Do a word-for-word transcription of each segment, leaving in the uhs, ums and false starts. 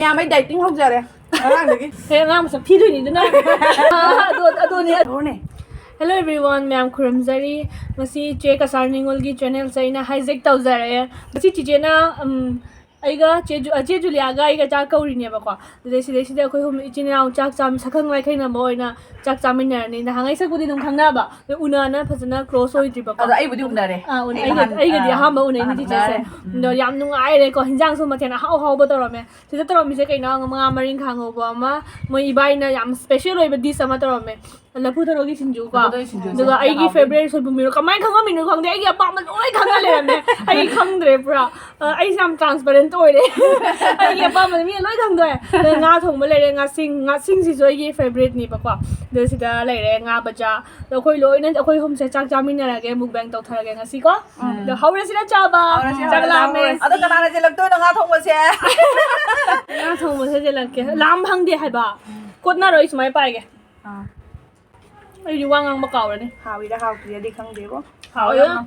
ꯃꯌꯥꯝ ꯑꯩ ꯗꯥꯏꯇꯤꯡ ꯍꯧꯖꯔꯦ ꯉꯔꯥꯡꯗꯒꯤ꯫ ꯍꯦ, ꯑꯉꯥꯡ ꯃꯁꯛ ꯊꯤꯗꯣꯏꯅꯤ ꯑꯗꯨꯅ꯫ ꯑꯗꯨ, ꯑꯗꯨꯅꯦ꯫ ꯑꯗꯨꯅꯦ꯫ Hello everyone, ꯃꯌꯥꯝ ꯈꯨꯔꯨꯝꯖꯔꯤ꯫ ꯉꯁꯤ ꯆꯦ ꯀꯁꯥꯔ ꯅꯤꯉꯣꯜꯒꯤ channelꯁꯦ ꯑꯩꯅ hijack ꯇꯧꯖꯔꯦ꯫ ꯉꯁꯤ ꯆꯤꯆꯦꯅ, ꯎꯝ, ꯑꯩꯒ ꯆꯦ ꯖꯨ-, ꯑ, ꯆꯦ ꯖꯨꯂꯤꯌꯥꯒ ꯑꯩꯒ ꯆꯥꯛ ꯀꯧꯔꯤꯅꯦꯕꯀꯣ꯫ ꯑꯗꯨꯗꯩ ꯁꯤꯗꯩꯁꯤꯗ ꯑꯩꯈꯣꯏ ꯑꯍꯨꯝ ꯏꯆꯤꯟ ꯏꯅꯥꯎ ꯆꯥꯛ ꯆꯥꯝ-, ꯁꯛꯈꯪ ꯃꯥꯏꯈꯪꯅꯕ ꯑꯣꯏꯅ ꯆꯥꯛ ꯆꯥꯃꯤꯟꯅꯔꯅꯤ꯫ ꯅꯍꯥꯟꯉꯩ ꯁꯛꯄꯨꯗꯤ ꯑꯗꯨꯝ ꯈꯪꯅꯕ, ꯑꯗꯣ ꯎꯅꯅ ꯐꯖꯅ close ꯑꯣꯏꯗ꯭ꯔꯤꯕꯀꯣ꯫ ꯑꯗꯣ ꯑꯩꯕꯨꯗꯤ ꯎꯅꯔꯦ꯫ ꯑꯥ, ꯎꯅ-, ꯑꯩ ꯑꯩꯒ-, ꯅꯍꯥꯟ, ꯑꯩꯒꯗꯤ ꯑꯥ, ꯑꯍꯥꯟꯕ ꯎꯅꯩꯅꯤ ꯅꯍꯥꯟ ꯆꯤꯆꯦꯁꯦ꯫ ꯎꯅꯔꯦ꯫ ꯎꯝ꯫ ꯑꯗꯣ ꯌꯥꯝ ꯅꯨꯡꯉꯥꯏꯔꯦꯀꯣ꯫ ꯍꯤꯟꯖꯥꯡꯁꯨ ꯃꯊꯦꯜ ꯑꯍꯥꯎ ꯑꯍꯥꯎꯕ ꯇꯧꯔꯝꯃꯦ꯫ ꯁꯤꯗ ꯇꯧꯔꯝꯃꯤꯁꯦ ꯀꯩꯅꯣ? ꯉꯥ ꯃꯔꯤꯡꯈꯥ ꯉꯧꯕ ꯑꯃ, ꯃꯣꯏ ꯏꯕꯥꯏꯅ ꯌꯥꯝ special ꯑꯣꯏꯕ dish ꯑꯃ ꯇꯧꯔꯝꯃꯦ꯫ ꯂꯐꯨ ꯊꯔꯣꯒꯤ ꯁꯤꯡꯖꯨꯀꯣ꯫ ꯂꯐꯨ ꯊꯔꯣꯒꯤ ꯁꯤꯡꯖꯨꯁꯦ ꯑꯗꯨꯒ ꯌꯥꯝ ꯑꯩꯒꯤ ꯍꯥꯎꯕꯅꯦ꯫ Favourite ꯁꯣꯏꯕꯨꯝ ꯏꯔꯣ꯫ ꯀꯃꯥꯏꯅ ꯈꯪꯉꯝꯃꯤꯅꯣ ꯈꯪꯗꯦ, ꯑꯩꯒꯤ ꯑꯄꯥꯝꯕ ꯂꯣꯏ ꯈꯪꯉ ꯂꯩꯔꯝꯃꯦ꯫ ꯑꯩ ꯈꯪꯗ꯭ꯔꯦ ꯄꯨꯔꯥ꯫ ꯑ, ꯑꯩꯁꯦ ꯌꯥꯝ transparent ꯑꯣꯏꯔꯦ꯫ ꯑꯩꯒꯤ ꯑꯄꯥꯝꯕꯗ ꯃꯤꯅ ꯂꯣꯏ ꯈꯪꯗꯣꯛꯑꯦ꯫ ꯑꯗꯣ ꯉꯥ ꯊꯣꯡꯕ ꯂꯩꯔꯦ, ꯉꯥꯁꯤꯡ, ꯉꯥꯁꯤꯡꯁꯤꯁꯨ ꯑꯩꯒꯤ favouriteꯅꯦꯕꯀꯣ꯫ ꯑꯗꯣ ꯁꯤꯗ ꯂꯩꯔꯦ ꯉꯥ ꯕꯖꯥ꯫ ꯑꯗꯣ ꯑꯩꯈꯣꯏ ꯂꯣꯏꯅ, ꯑꯩꯈꯣꯏ ꯑꯍꯨꯝꯁꯦ ꯆꯥꯛ ꯆꯥꯃꯤꯟꯅꯔꯒꯦ, mukbang ꯇꯧꯊꯔꯒꯦ ꯉꯁꯤꯀꯣ꯫ ꯎꯝ꯫ ꯑꯗꯣ ꯍꯧꯔꯁꯤꯔ ꯆꯥꯕ? ꯍꯧꯔꯁꯤ, ꯆꯥꯛ ꯍꯧꯔꯁꯤ, ꯂꯥꯝꯃꯦ꯫ ꯍꯧꯔꯁꯤ꯫ ꯑꯗꯣ ꯀꯅꯥꯅ ꯆꯦꯜꯂꯛꯇꯣꯏꯅꯣ ꯉꯥ ꯊꯣꯡꯕꯁꯦ? ꯉꯥ ꯊꯣꯡꯕꯁꯦ ꯆꯦꯜꯂꯛꯀꯦ꯫ ꯂꯥꯝ ꯐꯪꯗꯦ ꯍꯥꯏꯕ꯫ ꯀꯣꯠꯅꯔꯣ, ꯑꯩ ꯁꯨꯃꯥꯏꯅ ꯄꯥꯏꯒꯦ꯫ ꯑꯥ꯫ ꯑꯩꯗꯤ ꯋꯥ ꯉꯥꯡꯕ ꯀꯥꯎꯔꯅꯤ꯫ ꯍꯥꯎꯏꯔ ꯍꯥꯎꯇ꯭ꯔꯤꯔꯗꯤ ꯈꯪꯗꯦꯕꯣ꯫ ꯍꯥꯎꯏ꯫ ꯍꯥꯎꯏ꯫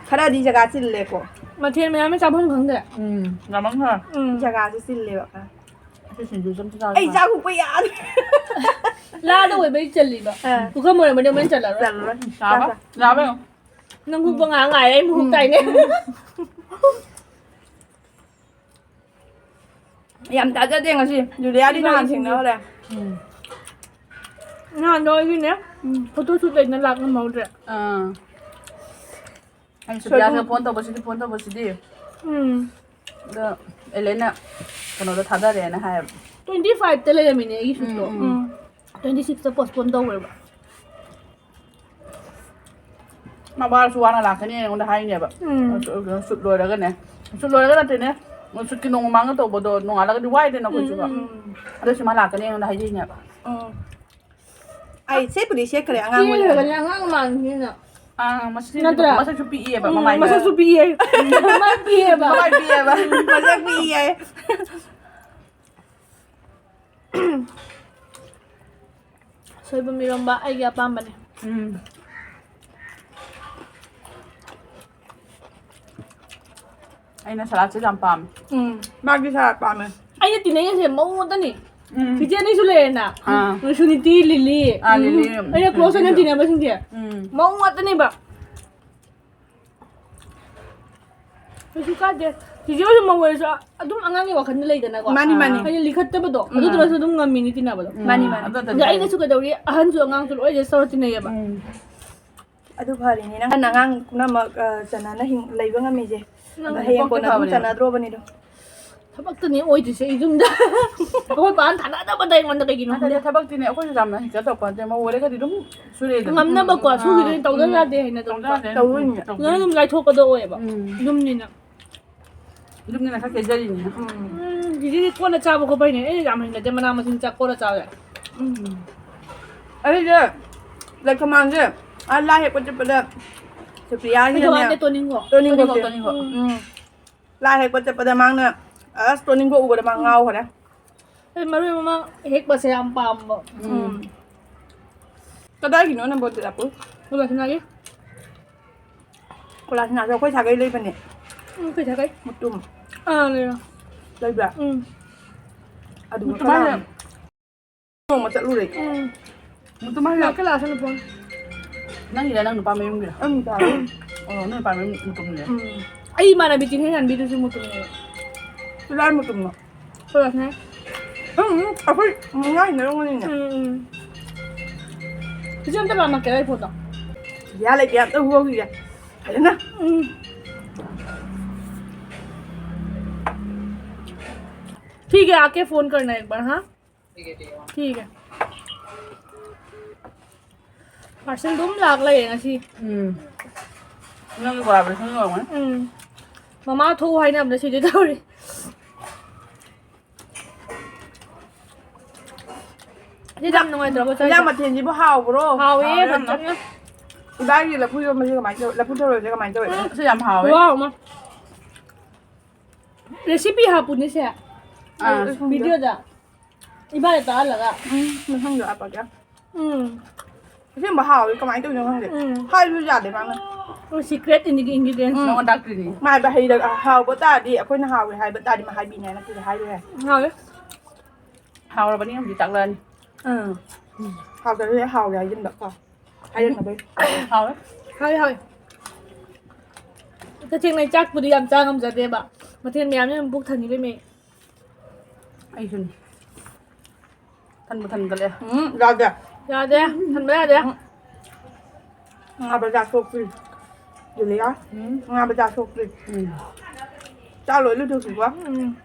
ꯈꯔꯗꯤ ꯖꯒꯥ ꯆꯤꯜꯂꯦꯀꯣ꯫ ꯃꯊꯦꯜ ꯃꯌꯥꯝꯅ ꯆꯥꯐꯝ ꯈꯪꯗ꯭ꯔꯦ꯫ ꯎꯝ, ꯌꯥꯝꯃꯟꯈ꯭ꯔꯦ꯫ ꯎꯝ꯫ ꯖꯒꯥꯁꯦ ꯆꯤꯜꯂꯦꯕ꯫ ꯑꯩꯁꯨ ꯁꯤꯡꯖꯨꯁꯨ ꯑꯝꯇ ꯆꯥꯒꯦ꯫ ꯑꯩ ꯆꯥꯛ ꯍꯨꯛꯄ ꯌꯥꯗ꯭ꯔꯦ꯫ ꯂꯥꯗ ꯑꯣꯏꯕꯩ ꯆꯜꯂꯤꯕ꯫ ꯑꯥ꯫ ꯄꯨꯈꯝ ꯑꯣꯏꯔꯝꯃꯗꯤ ꯑꯃꯨꯛ ꯍꯦꯟꯅ ꯆꯜꯂꯔꯣꯏ꯫ ꯆꯜꯂꯔꯣꯏ꯫ ꯆꯥꯕ꯫ ꯆꯥꯕ ꯌꯦꯡꯉꯣ꯫ ꯅꯪ ꯍꯨꯛꯄ ꯉꯥꯏꯍꯥꯛ ꯉꯥꯏꯔꯦ, ꯑꯩ ꯃꯍꯨꯛ ꯎꯝ꯫ ꯇꯥꯏꯅꯦ꯫ ꯌꯥꯝ ꯇꯥꯖꯗꯦ ꯉꯁꯤ꯫ ꯖꯨꯂꯤꯌꯥꯗꯤ ꯅꯍꯥꯟ ꯊꯦꯡꯅꯍꯧꯔꯦ꯫ ꯎꯝ꯫ ꯅꯍꯥꯟꯗꯣ ꯑꯩꯒꯤꯅꯦ, ꯎꯝ, photo shoot ꯂꯩꯅ ꯂꯥꯛ ꯉꯝꯍꯧꯗ꯭ꯔꯦ꯫ ꯑꯥ꯫ ꯑꯩꯅ ꯁꯣꯏꯕꯨꯝ꯫ ꯁꯨꯄ꯭ꯔꯤꯌꯥꯁꯤꯗ phone ꯇꯧꯕꯁꯤꯗꯤ, phone ꯇꯧꯕꯁꯤꯗꯤ꯫ ꯎꯝ꯫ ꯑꯗꯣ ꯑꯦꯂꯦꯟꯅ ꯀꯩꯅꯣꯗ ꯊꯥꯗꯔꯦꯅ ꯍꯥꯏꯌꯦꯕ꯫ Twenty fiveꯇ ꯂꯩꯔꯝꯃꯤꯅꯦ ꯑꯩꯒꯤ shootꯇꯣ꯫ ꯎꯝ, ꯎꯝ꯫ Twenty sixꯇ postpone ꯇꯧꯈ꯭ꯔꯦꯕ꯫ ꯃꯕꯥꯁꯨ ꯋꯥꯅ ꯂꯥꯛꯀꯅꯤ ꯑꯩꯉꯣꯟꯗ ꯍꯥꯏꯅꯦꯕ꯫ ꯎꯝ꯫ Shoot ꯂꯣꯏꯔꯒꯅꯦ꯫ Shoot ꯂꯣꯏꯔꯒ ꯅꯠꯇꯦꯅꯦ꯫ Shootꯀꯤ ꯅꯣꯡꯃ ꯃꯥꯡꯉ ꯇꯧꯕꯗꯣ ꯅꯣꯡꯉꯥꯜꯂꯒꯗꯤ ꯋꯥꯏꯗꯅ ꯑꯩꯈꯣꯏꯁꯨ꯫ ꯎꯝ, ꯎꯝ, ꯎꯝ꯫ ꯑꯗꯨꯏꯁꯨ ꯃꯥ ꯂꯥꯛꯀꯅꯤ ꯑꯩꯉꯣꯟꯗ ꯍꯥꯏꯖꯩꯅꯦꯕ꯫ ꯎꯝ꯫ ꯑꯩ ꯁꯦꯠꯄꯨꯗꯤ ꯁꯦꯠꯈ꯭ꯔꯦ ꯑꯉꯥꯡ ꯑꯣꯏꯅ꯫ ꯆꯦꯜꯂꯒꯅꯦ ꯑꯉꯥꯡ ꯃꯥꯟꯕꯅꯤꯅ꯫ ꯑꯥ, ꯃꯁꯛꯁꯨ, ꯅꯠꯇ꯭ꯔꯥ? ꯃꯁꯛꯁꯨ ꯄꯤꯛꯏꯌꯦꯕ, ꯎꯝ, ꯃꯃꯥꯏꯗꯣ꯫ ꯃꯁꯛꯁꯨ ꯄꯤꯛꯏꯌꯦ꯫ ꯃꯃꯥꯏ ꯄꯤꯛꯏꯌꯦꯕ꯫ ꯃꯃꯥꯏ ꯄꯤꯛꯏꯌꯦꯕ꯫ ꯃꯁꯛ ꯄꯤꯛꯏꯌꯦ꯫ ꯁꯣꯏꯕꯨꯝ ꯏꯔꯣꯝꯕ ꯑꯩꯒꯤ ꯑꯄꯥꯝꯕꯅꯦ꯫ ꯎꯝ꯫ ꯑꯩꯅ ꯁꯂꯥꯗꯁꯦ ꯌꯥꯝ ꯄꯥꯝꯃꯦ꯫ ꯎꯝ, ꯃꯥꯗꯤ ꯁꯂꯥꯗ ꯄꯥꯝꯃꯦ꯫ ꯑꯩꯅ ꯇꯤꯟꯅꯩꯁꯦ ꯃꯧ ꯉꯥꯛꯇꯅꯤ꯫ ꯎꯝ꯫ ꯆꯤꯆꯦ ꯑꯅꯤꯁꯨ ꯂꯩꯔꯦꯅ꯫ ꯑꯥ꯫ ꯁꯨꯅꯤꯇꯤ, ꯂꯤꯂꯤ꯫ ꯑꯥ, ꯂꯤꯂꯤ, ꯎꯝ꯫ ꯑꯩꯅ close ꯑꯣꯏꯅ ꯁꯨꯅꯤꯇꯤꯁꯨ꯫ ꯇꯤꯟꯅꯕꯁꯤꯡꯁꯦ꯫ ꯎꯝ꯫ ꯃꯧ ꯉꯥꯛꯇꯅꯦꯕ꯫ ꯀꯩꯁꯨ ꯀꯥꯏꯗꯦ꯫ ꯆꯤꯆꯦ ꯍꯣꯏꯁꯨ ꯃꯧ ꯑꯣꯏꯔꯁꯨ ꯑꯗꯨꯝ ꯑꯉꯥꯡꯒꯤ ꯋꯥꯈꯜꯗ ꯂꯩꯗꯅꯀꯣ꯫ ꯃꯥꯅꯤ, ꯃꯥꯅꯤ꯫ ꯍꯥꯏꯗꯤ ꯂꯤꯈꯠꯇꯕꯗꯣ꯫ ꯎꯝ꯫ ꯑꯗꯨꯗꯨꯅꯁꯨ ꯑꯗꯨꯝ ꯉꯝꯃꯤꯅꯤ ꯇꯤꯟꯅꯕꯗꯣ꯫ ꯎꯝ꯫ ꯃꯥꯅꯤ, ꯃꯥꯅꯤ꯫ ꯑꯗꯨ ꯑꯗ ꯑꯗ ꯑꯩꯅꯁꯨ ꯀꯩꯗꯧꯔꯤ ꯑꯍꯟꯁꯨ ꯑꯉꯥꯡꯁꯨ ꯂꯣꯏ adjust ꯇꯧꯔ ꯇꯤꯟꯅꯩꯌꯦꯕ꯫ ꯎꯝ꯫ ꯑꯗꯨ ꯐꯔꯤꯅꯤ ꯅꯪ ꯑꯉꯥꯡ ꯄꯨꯝꯅꯛ ꯆꯅꯥꯅ ꯂꯩꯕ ꯉꯝꯃꯤꯁꯦ꯫ ꯅꯪ ꯑꯗ ꯍꯌꯦꯡ ꯀꯣꯟꯅ ꯑꯗꯨꯝ ꯐꯕꯅꯦ꯫ ꯆꯅꯥꯗ꯭ꯔꯣꯕꯅꯤꯗꯣ꯫ ꯊꯕꯛꯇꯅꯦ ꯑꯣꯏꯗ꯭ꯔꯤꯁꯦ ꯑꯩ ꯌꯨꯝꯗ꯫ ꯑꯩꯈꯣꯏ ꯄꯥꯅ ꯊꯥꯅꯗꯕꯗ ꯑꯩꯉꯣꯟꯗ ꯀꯩꯒꯤꯅꯣ ꯈꯪꯗꯦ꯫ ꯊꯕꯛꯇꯤꯅꯦ ꯑꯩꯈꯣꯏꯁꯨ ꯌꯥꯝꯅ ꯍꯦꯟꯖꯟ ꯇꯧꯔꯛꯄ ꯅꯠꯇꯦ꯫ ꯃꯧ ꯑꯣꯏꯔꯒꯗꯤ ꯑꯗꯨꯝ ꯁꯨꯔꯦꯗꯅ꯫ ꯉꯝꯅꯕꯀꯣ, ꯎꯝ꯫ ꯁꯨꯈꯤꯗꯣꯏꯅꯤ, ꯇꯧꯗ ꯎꯝ꯫ ꯌꯥꯗꯦ ꯍꯥꯏꯅ ꯑꯗꯨꯝ꯫ ꯇꯧꯗ ꯌꯥꯗꯦ꯫ ꯇꯧꯗꯣꯏꯅꯤ꯫ ꯐꯖꯅ ꯑꯗꯨꯝ ꯂꯥꯏꯊꯣꯛꯀꯗꯧ ꯑꯣꯏꯌꯦꯕ꯫ ꯎꯝ꯫ ꯌꯨꯝꯅꯤꯅ꯫ ꯌꯨꯝꯅꯤꯅ ꯈꯔ ꯀꯦꯖꯔꯤꯅꯦ꯫ ꯎꯝ꯫ ꯎꯝ, ꯆꯤꯆꯦꯗꯤ ꯀꯣꯟꯅ ꯆꯥꯕ ꯈꯣꯠꯄ ꯍꯩꯅꯩ꯫ ꯑꯩ ꯌꯥꯝ ꯍꯩꯅꯗꯦ ꯃꯅꯥ ꯃꯁꯤꯡ ꯆꯥ-, ꯀꯣꯟꯅ ꯆꯥꯕ ꯌꯥꯏ꯫ ꯎꯝ꯫ ꯑꯩꯁꯦ ꯂꯩꯈꯃꯥꯟꯁꯦ ꯑꯥ ꯂꯥ ꯍꯦꯛꯄ ꯆꯠꯄꯗ ꯁꯨꯄ꯭ꯔꯤꯌꯥꯒꯤꯅꯅꯦ ꯑꯩ ꯊꯧꯕꯥꯜꯗ ꯇꯣꯅꯤꯡꯈꯣꯛ꯫ ꯇꯣꯅꯤꯡꯈꯣꯛ ꯇꯣꯅꯤꯡꯈꯣꯛ, ꯇꯣꯅꯤꯡꯈꯣꯛ꯫ ꯎꯝ꯫ ꯂꯥ ꯍꯦꯛꯄ ꯆꯠꯄꯗ ꯃꯥꯅ ꯑꯁ ꯇꯣꯅꯤꯡꯈꯣꯛ ꯎꯕꯗ ꯃꯥ ꯉꯥꯎꯈ꯭ꯔꯦ꯫ ꯑꯩ ꯃꯔꯣꯏ ꯃꯃꯥꯡ ꯍꯦꯛꯄꯁꯦ ꯌꯥꯝ ꯄꯥꯝꯕ꯫ ꯎꯝ꯫ ꯀꯗꯥꯏꯒꯤꯅꯣ ꯅꯝꯕꯣꯜ ꯇꯦꯔꯥꯄꯨꯔ? ꯀꯣꯂꯥꯁꯅꯥꯒꯤ꯫ ꯀꯣꯂꯥꯁꯅꯥꯁꯨ ꯑꯩꯈꯣꯏ ꯁꯥꯒꯩ ꯂꯩꯕꯅꯦ꯫ ꯎꯝ, ꯑꯩꯈꯣꯏ ꯁꯥꯒꯩ꯫ ꯃꯇꯨꯝ꯫ ꯑꯥ, ꯂꯩꯔꯣ꯫ ꯂꯩꯕ꯭ꯔꯥ? ꯎꯝ꯫ ꯑꯗꯨꯒ ꯃꯇꯨꯝ ꯍꯥꯏꯁꯦ ꯀꯅꯥ-, ꯅꯣꯡꯃ ꯆꯠꯂꯨꯔꯦ꯫ ꯎꯝ꯫ ꯃꯇꯨꯝ ꯍꯥꯏꯁꯦ ꯂꯥꯛꯀꯦ ꯂꯥꯛꯑꯁꯅꯨ ꯐꯣꯟ꯫ ꯅꯪꯒꯤꯔ ꯅꯪ ꯅꯨꯄꯥ ꯃꯌꯨꯝꯒꯤꯔ? ꯑꯩ ꯅꯨꯄꯥ꯫ ꯑꯣ, ꯅꯣꯏ ꯅꯨꯄꯥ ꯃꯌꯨꯝ ꯃꯇꯨꯝꯅꯦ꯫ ꯎꯝ꯫ ꯑꯩ ꯏꯃꯥꯟꯅꯕꯤ ꯆꯤꯡꯈꯩ ꯉꯥꯟꯕꯤꯗꯨꯁꯨ ꯃꯇꯨꯝꯅꯦꯕ꯫ ꯀꯗꯥꯏ ꯃꯇꯨꯝꯅꯣ? ꯀꯣꯂꯥꯁꯅꯥ꯫ ꯎꯝ, ꯎꯝ, ꯑꯩꯈꯣꯏ ꯉꯥ ꯍꯩꯅꯔꯝꯒꯅꯤꯅꯦ꯫ ꯎꯝ, ꯎꯝ꯫ ꯏꯆꯦ ꯑꯝꯇ ꯂꯥꯝꯃꯛꯀꯦꯔꯥ ꯑꯩ ꯐꯣꯟꯗꯣ? ꯌꯥ ꯂꯩꯇꯦ, ꯑꯝꯇ ꯍꯨꯍꯧꯈꯤꯒꯦ꯫ ꯐꯖꯅ꯫ ꯎꯝ꯫ ठीक है, आके फोन करना एक बार, हाँ? ठीक है। Parcel ꯑꯗꯨꯝ ꯂꯥꯛ ꯂꯩꯔꯦ ꯉꯁꯤ꯫ ꯎꯝ꯫ ꯅꯪꯒꯤ collaboration ꯑꯣꯏꯔꯝꯒꯅꯤ꯫ ꯎꯝ꯫ ꯃꯃꯥ ꯊꯣꯛꯎ ꯍꯥꯏꯅꯕꯗ ꯁꯤꯗꯤ ꯇꯧꯔꯤ꯫ ꯁꯤꯗꯤ ꯌꯥꯝ ꯅꯨꯡꯉꯥꯏꯇ꯭ꯔꯕꯣ ꯆꯥꯏꯁꯦ? ꯏꯟꯖꯥꯡ ꯃꯊꯦꯜꯁꯤꯕꯨ ꯍꯥꯎꯕ꯭ꯔꯣ? ꯍꯥꯎꯋꯦ, ꯍꯥꯎꯋꯦ ꯌꯥꯝꯅ꯫ ꯐꯖꯅ꯫ ꯏꯕꯥꯒꯤ ꯂꯐꯨ ꯏꯔꯣꯝꯕꯁꯦ ꯀꯃꯥꯏꯅ ꯇꯧ-, ꯂꯐꯨ ꯊꯔꯣꯁꯦ ꯀꯃꯥꯏꯅ ꯇꯧꯋꯦ? ꯎꯝ꯫ ꯁꯤ ꯌꯥꯝ ꯍꯥꯎꯋꯦ꯫ ꯈꯨꯍꯥꯎ ꯑꯃ꯫ Recipe ꯍꯥꯞꯄꯨꯅꯦ ꯁꯦ꯫ ꯑꯥ꯫ Videoꯗ꯫ ꯏꯕꯥꯅꯤ ꯇꯥꯍꯜꯂꯒ꯫ ꯎꯝ, ꯃꯊꯪꯗ ꯍꯥꯞꯄꯛꯀꯦ꯫ ꯎꯝ꯫ ꯑꯁꯦꯡꯕ ꯍꯥꯎꯋꯤ, ꯀꯃꯥꯏꯅ ꯇꯧꯔꯤꯅꯣ ꯈꯪꯗꯦ꯫ ꯎꯝ꯫ ꯍꯥꯏꯕꯁꯨ ꯌꯥꯗꯦ ꯃꯥꯅ꯫ ꯎꯝ, secret ingredient꯫ ꯎꯝ꯫ ꯅꯉꯣꯟ ꯇꯥꯛꯇ꯭ꯔꯤꯅꯤ꯫ ꯃꯥꯏꯕ ꯍꯩꯔ-, ꯍꯥꯎꯕ ꯇꯥꯔꯗꯤ, ꯑꯩꯈꯣꯏꯅ ꯍꯥꯎꯋꯦ ꯍꯥꯏꯕ ꯇꯥꯔꯗꯤ ꯃꯥ ꯍꯥꯏꯕꯤꯅꯤ ꯍꯥꯏꯅ ꯁꯤꯗ ꯍꯥꯏꯔꯣꯏ ꯍꯥꯏ꯫ ꯍꯥꯎꯋꯦ꯫ ꯍꯥꯎꯔꯕꯅꯤ ꯍꯧꯖꯤꯛ ꯆꯥꯛꯂꯛꯑꯅꯤ꯫ ꯎꯝ꯫ ꯍꯥꯎꯇ꯭ꯔꯁꯨ ꯍꯦꯛ ꯍꯥꯎꯔꯦ ꯍꯥꯏꯖꯤꯟꯕ ꯀꯣ꯫ ꯍꯥꯏꯔꯛꯅꯕꯩ꯫ ꯍꯥꯎꯋꯦ꯫ ꯍꯥꯎꯋꯦ, ꯍꯥꯎꯋꯦ꯫ ꯇꯁꯦꯡꯅ ꯑꯩ ꯆꯥꯛꯄꯨꯗꯤ ꯌꯥꯝ ꯆꯥ ꯉꯝꯖꯗꯦꯕ꯫ ꯃꯊꯦꯜ ꯃꯌꯥꯝꯁꯤꯅ ꯑꯗꯨꯝ ꯄꯨꯛ ꯊꯟꯈꯤꯗꯣꯏꯅꯦ꯫ ꯑꯩꯁꯨꯅꯤ꯫ ꯊꯟꯕꯨ ꯊꯟꯒꯠꯂꯦ꯫ ꯎꯝ, ꯌꯥꯗꯦ꯫ ꯌꯥꯗꯦ꯫ ꯊꯟꯕ ꯌꯥꯗꯦ꯫ ꯎꯝ꯫ ꯉꯥ ꯕꯖꯥꯔ ꯊꯣꯛꯇ꯭ꯔꯤ꯫ ꯖꯨꯂꯤꯌꯥ꯫ ꯎꯝ꯫ ꯉꯥ ꯕꯖꯥꯔ ꯊꯣꯛꯇ꯭ꯔꯤ꯫ ꯎꯝ꯫ ꯆꯥ ꯂꯣꯏ ꯂꯣꯏꯊꯣꯛꯈꯤꯀꯣ꯫ ꯎꯝ꯫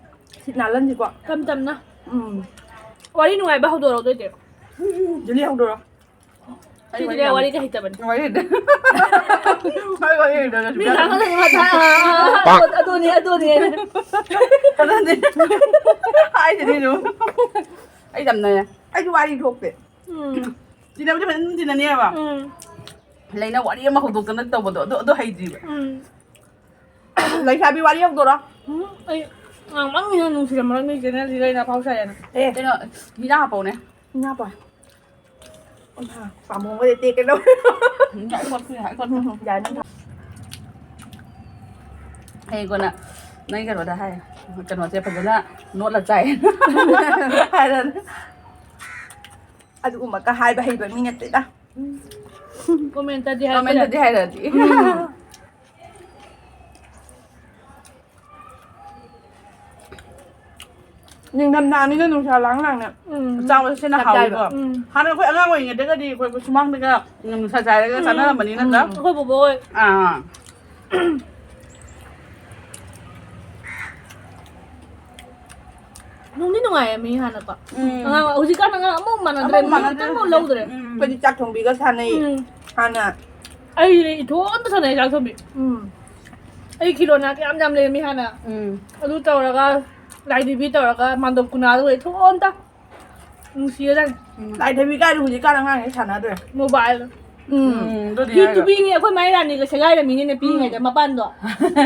ꯁꯤꯠ ꯅꯥꯜꯍꯟꯁꯤꯀꯣ꯫ ꯇꯞ ꯇꯞꯅ꯫ ꯎꯝ꯫ ꯋꯥꯔꯤ ꯅꯨꯡꯉꯥꯏꯕ ꯍꯧꯗꯣꯔꯛꯑꯣ ꯑꯗꯨꯏꯗꯤ꯫ ꯎꯝ, ꯖꯨꯂꯤ ꯍꯧꯗꯣꯔꯛꯑꯣ꯫ ꯑꯩ ꯁꯤꯗꯤ ꯋꯥꯔꯤ ꯌꯥꯝ ꯋꯥꯔꯤꯒ ꯍꯩꯇꯕꯅꯤ꯫ ꯋꯥꯔꯤ ꯍꯩꯇꯦ꯫ ꯑꯩ ꯋꯥꯔꯤ ꯍꯩꯇꯦ, ꯃꯤ ꯁꯨꯡꯌꯥ꯫ ꯉꯥꯡꯅꯗꯅ ꯉꯥꯡꯅ-, ꯑꯗꯨꯅꯤ, ꯑꯗꯨꯅꯤ꯫ ꯑꯗꯨꯅꯦ꯫ ꯍꯥꯏꯁꯤꯅꯤ ꯑꯗꯨꯝ꯫ ꯑꯩ ꯌꯥꯝꯅ, ꯑꯩꯁꯨ ꯋꯥꯔꯤ ꯊꯣꯛꯇꯦ꯫ ꯎꯝ꯫ ꯇꯤꯟꯅꯕꯗꯤ ꯐꯖꯅ ꯇꯤꯟꯅꯅꯦꯕ꯫ ꯎꯝ꯫ ꯂꯩꯅ ꯋꯥꯔꯤ ꯑꯃ ꯍꯧꯗꯣꯛꯇꯅ ꯇꯧꯕꯗꯣ, ꯑꯗꯨ, ꯑꯗꯨ ꯍꯩꯇ꯭ꯔꯤꯕ꯫ ꯎꯝ꯫ ꯂꯩꯁꯥꯕꯤ ꯋꯥꯔꯤ ꯍꯧꯗꯣꯔꯣ꯫ ꯎꯝ, ꯑꯩ ꯉꯥꯡꯃꯟꯒꯤꯅ ꯅꯨꯡꯁꯤꯔꯝꯃꯔꯣꯏ ꯃꯤ channel ꯁꯤꯗ ꯑꯩꯅ ꯑꯐꯥꯎ ꯁꯥꯏꯌꯦꯅ꯫ ꯑꯦ꯫ ꯀꯩꯅꯣ, ꯍꯤꯗꯥꯛ ꯍꯥꯞꯄꯧꯅꯦ꯫ ꯍꯤꯗꯥꯛ ꯍꯥꯞꯄꯣ꯫ ꯄꯥꯝꯕꯣꯝꯒꯁꯦ ꯇꯦꯛꯀꯦ ꯇꯧꯋꯦ꯫ ꯎꯝ, ꯑꯩ ꯈꯣꯠꯄ ꯌꯥꯏ, ꯑꯩ ꯈꯣꯠꯄ꯫ ꯎꯝ, ꯌꯥꯅꯤ꯫ ꯍꯌꯦꯡ ꯀꯣꯟꯅ ꯅꯪ ꯀꯩꯅꯣꯗ ꯍꯥꯏ, ꯀꯩꯅꯣꯁꯦ ꯐꯖꯅ ꯅꯣꯠꯂ ꯆꯥꯏ꯫ ꯍꯥꯏꯔꯅꯤ꯫ ꯑꯗꯨꯒꯨꯝꯕꯒ ꯍꯥꯏꯕ ꯍꯩꯕ ꯃꯤ ꯅꯠꯇꯦꯗ꯫ Commentꯇꯗꯤ ꯍꯥꯏꯔꯛꯄ ꯌꯥꯏ꯫ Commentꯇꯗꯤ ꯍꯥꯏꯔꯛꯑꯗꯤ꯫ ꯎꯝ꯫ ꯅꯤꯡꯊꯝꯊꯥꯅꯤꯅ ꯅꯨꯡꯁꯥ ꯂꯥꯡ ꯂꯥꯡꯅ ꯎꯝ꯫ ꯆꯥꯕꯁꯨ ꯍꯦꯟꯅ ꯆꯞ ꯆꯥꯏꯕ꯫ ꯍꯥꯎꯋꯤꯀꯣ꯫ ꯎꯝ꯫ ꯍꯥꯟꯅ ꯑꯩꯈꯣꯏ ꯑꯉꯥꯡ ꯑꯣꯏꯔꯤꯉꯩꯗꯒꯗꯤ ꯑꯩꯈꯣꯏ ꯁꯨꯃꯥꯡꯗꯒ ꯅꯨꯡꯁꯥ ꯆꯥꯏꯔꯒ ꯎꯝ꯫ ꯆꯥꯅꯔꯝꯕꯅꯤ ꯅꯠꯇ꯭ꯔꯥ? ꯎꯝ꯫ ꯑꯩꯈꯣꯏ ꯕꯣꯕꯣ ꯍꯣꯏ꯫ ꯑꯥ꯫ ꯅꯨꯡꯗꯤ ꯅꯨꯡꯉꯥꯏꯌꯦ ꯃꯤ ꯍꯥꯟꯅꯀꯣ꯫ ꯎꯝ꯫ ꯑꯉꯥꯡ, ꯍꯧꯖꯤꯛꯀꯥꯟ ꯑꯉꯥꯡ ꯑꯃꯨꯛ ꯃꯥꯟꯅꯗ꯭ꯔꯦ, ꯑꯃꯨꯛ ꯃꯤ ꯃꯥꯟꯅꯗ꯭ꯔꯦ ꯑꯃꯨꯛ ꯍꯧꯖꯤꯛ꯫ ꯂꯧꯗ꯭ꯔꯦ꯫ ꯎꯝ꯫ ꯑꯩꯈꯣꯏꯗꯤ ꯆꯥꯛ ꯊꯣꯡꯕꯤꯒ ꯁꯥꯟꯅꯩ꯫ ꯎꯝ꯫ ꯍꯥꯟꯅ꯫ ꯑꯩꯗꯤ ꯏꯇꯣꯝꯇ ꯁꯥꯟꯅꯩ ꯆꯥꯛ ꯊꯣꯡꯕꯤ꯫ ꯎꯝ꯫ ꯑꯩ ꯈꯤꯂꯣꯅ ꯀꯌꯥꯝ ꯌꯥꯝ ꯂꯩꯔꯝꯃꯤ ꯍꯥꯟꯅ꯫ ꯎꯝ꯫ ꯑꯗꯨ ꯇꯧꯔꯒ, ꯂꯥꯏꯙꯤꯕꯤ ꯇꯧꯔꯒ, ꯃꯥꯟꯗꯣꯞ ꯈꯨꯅꯥꯗ ꯏꯇꯣꯝꯇ꯫ ꯅꯨꯡꯁꯤꯔꯖꯥꯠꯅꯤ꯫ ꯎꯝ꯫ ꯂꯥꯏꯙꯤꯕꯤ ꯀꯥꯏꯗꯣ ꯍꯧꯖꯤꯛꯀꯥꯟ ꯑꯉꯥꯡꯈꯩ ꯁꯥꯟꯅꯗ꯭ꯔꯦ꯫ Mobile꯫ ꯎꯝ, ꯑꯗꯨꯗꯤ ꯐꯤ ꯍꯥꯏꯔꯒ꯫ ꯇꯨꯕꯤꯅꯤ ꯑꯩꯈꯣꯏ ꯃꯥꯏ ꯔꯥꯅꯤꯒ ꯁꯦꯒꯥꯏꯔꯝꯃꯤꯅꯤꯅꯦ ꯄꯤꯛꯏꯉꯩꯗ, ꯃꯄꯥꯟꯗꯣ꯫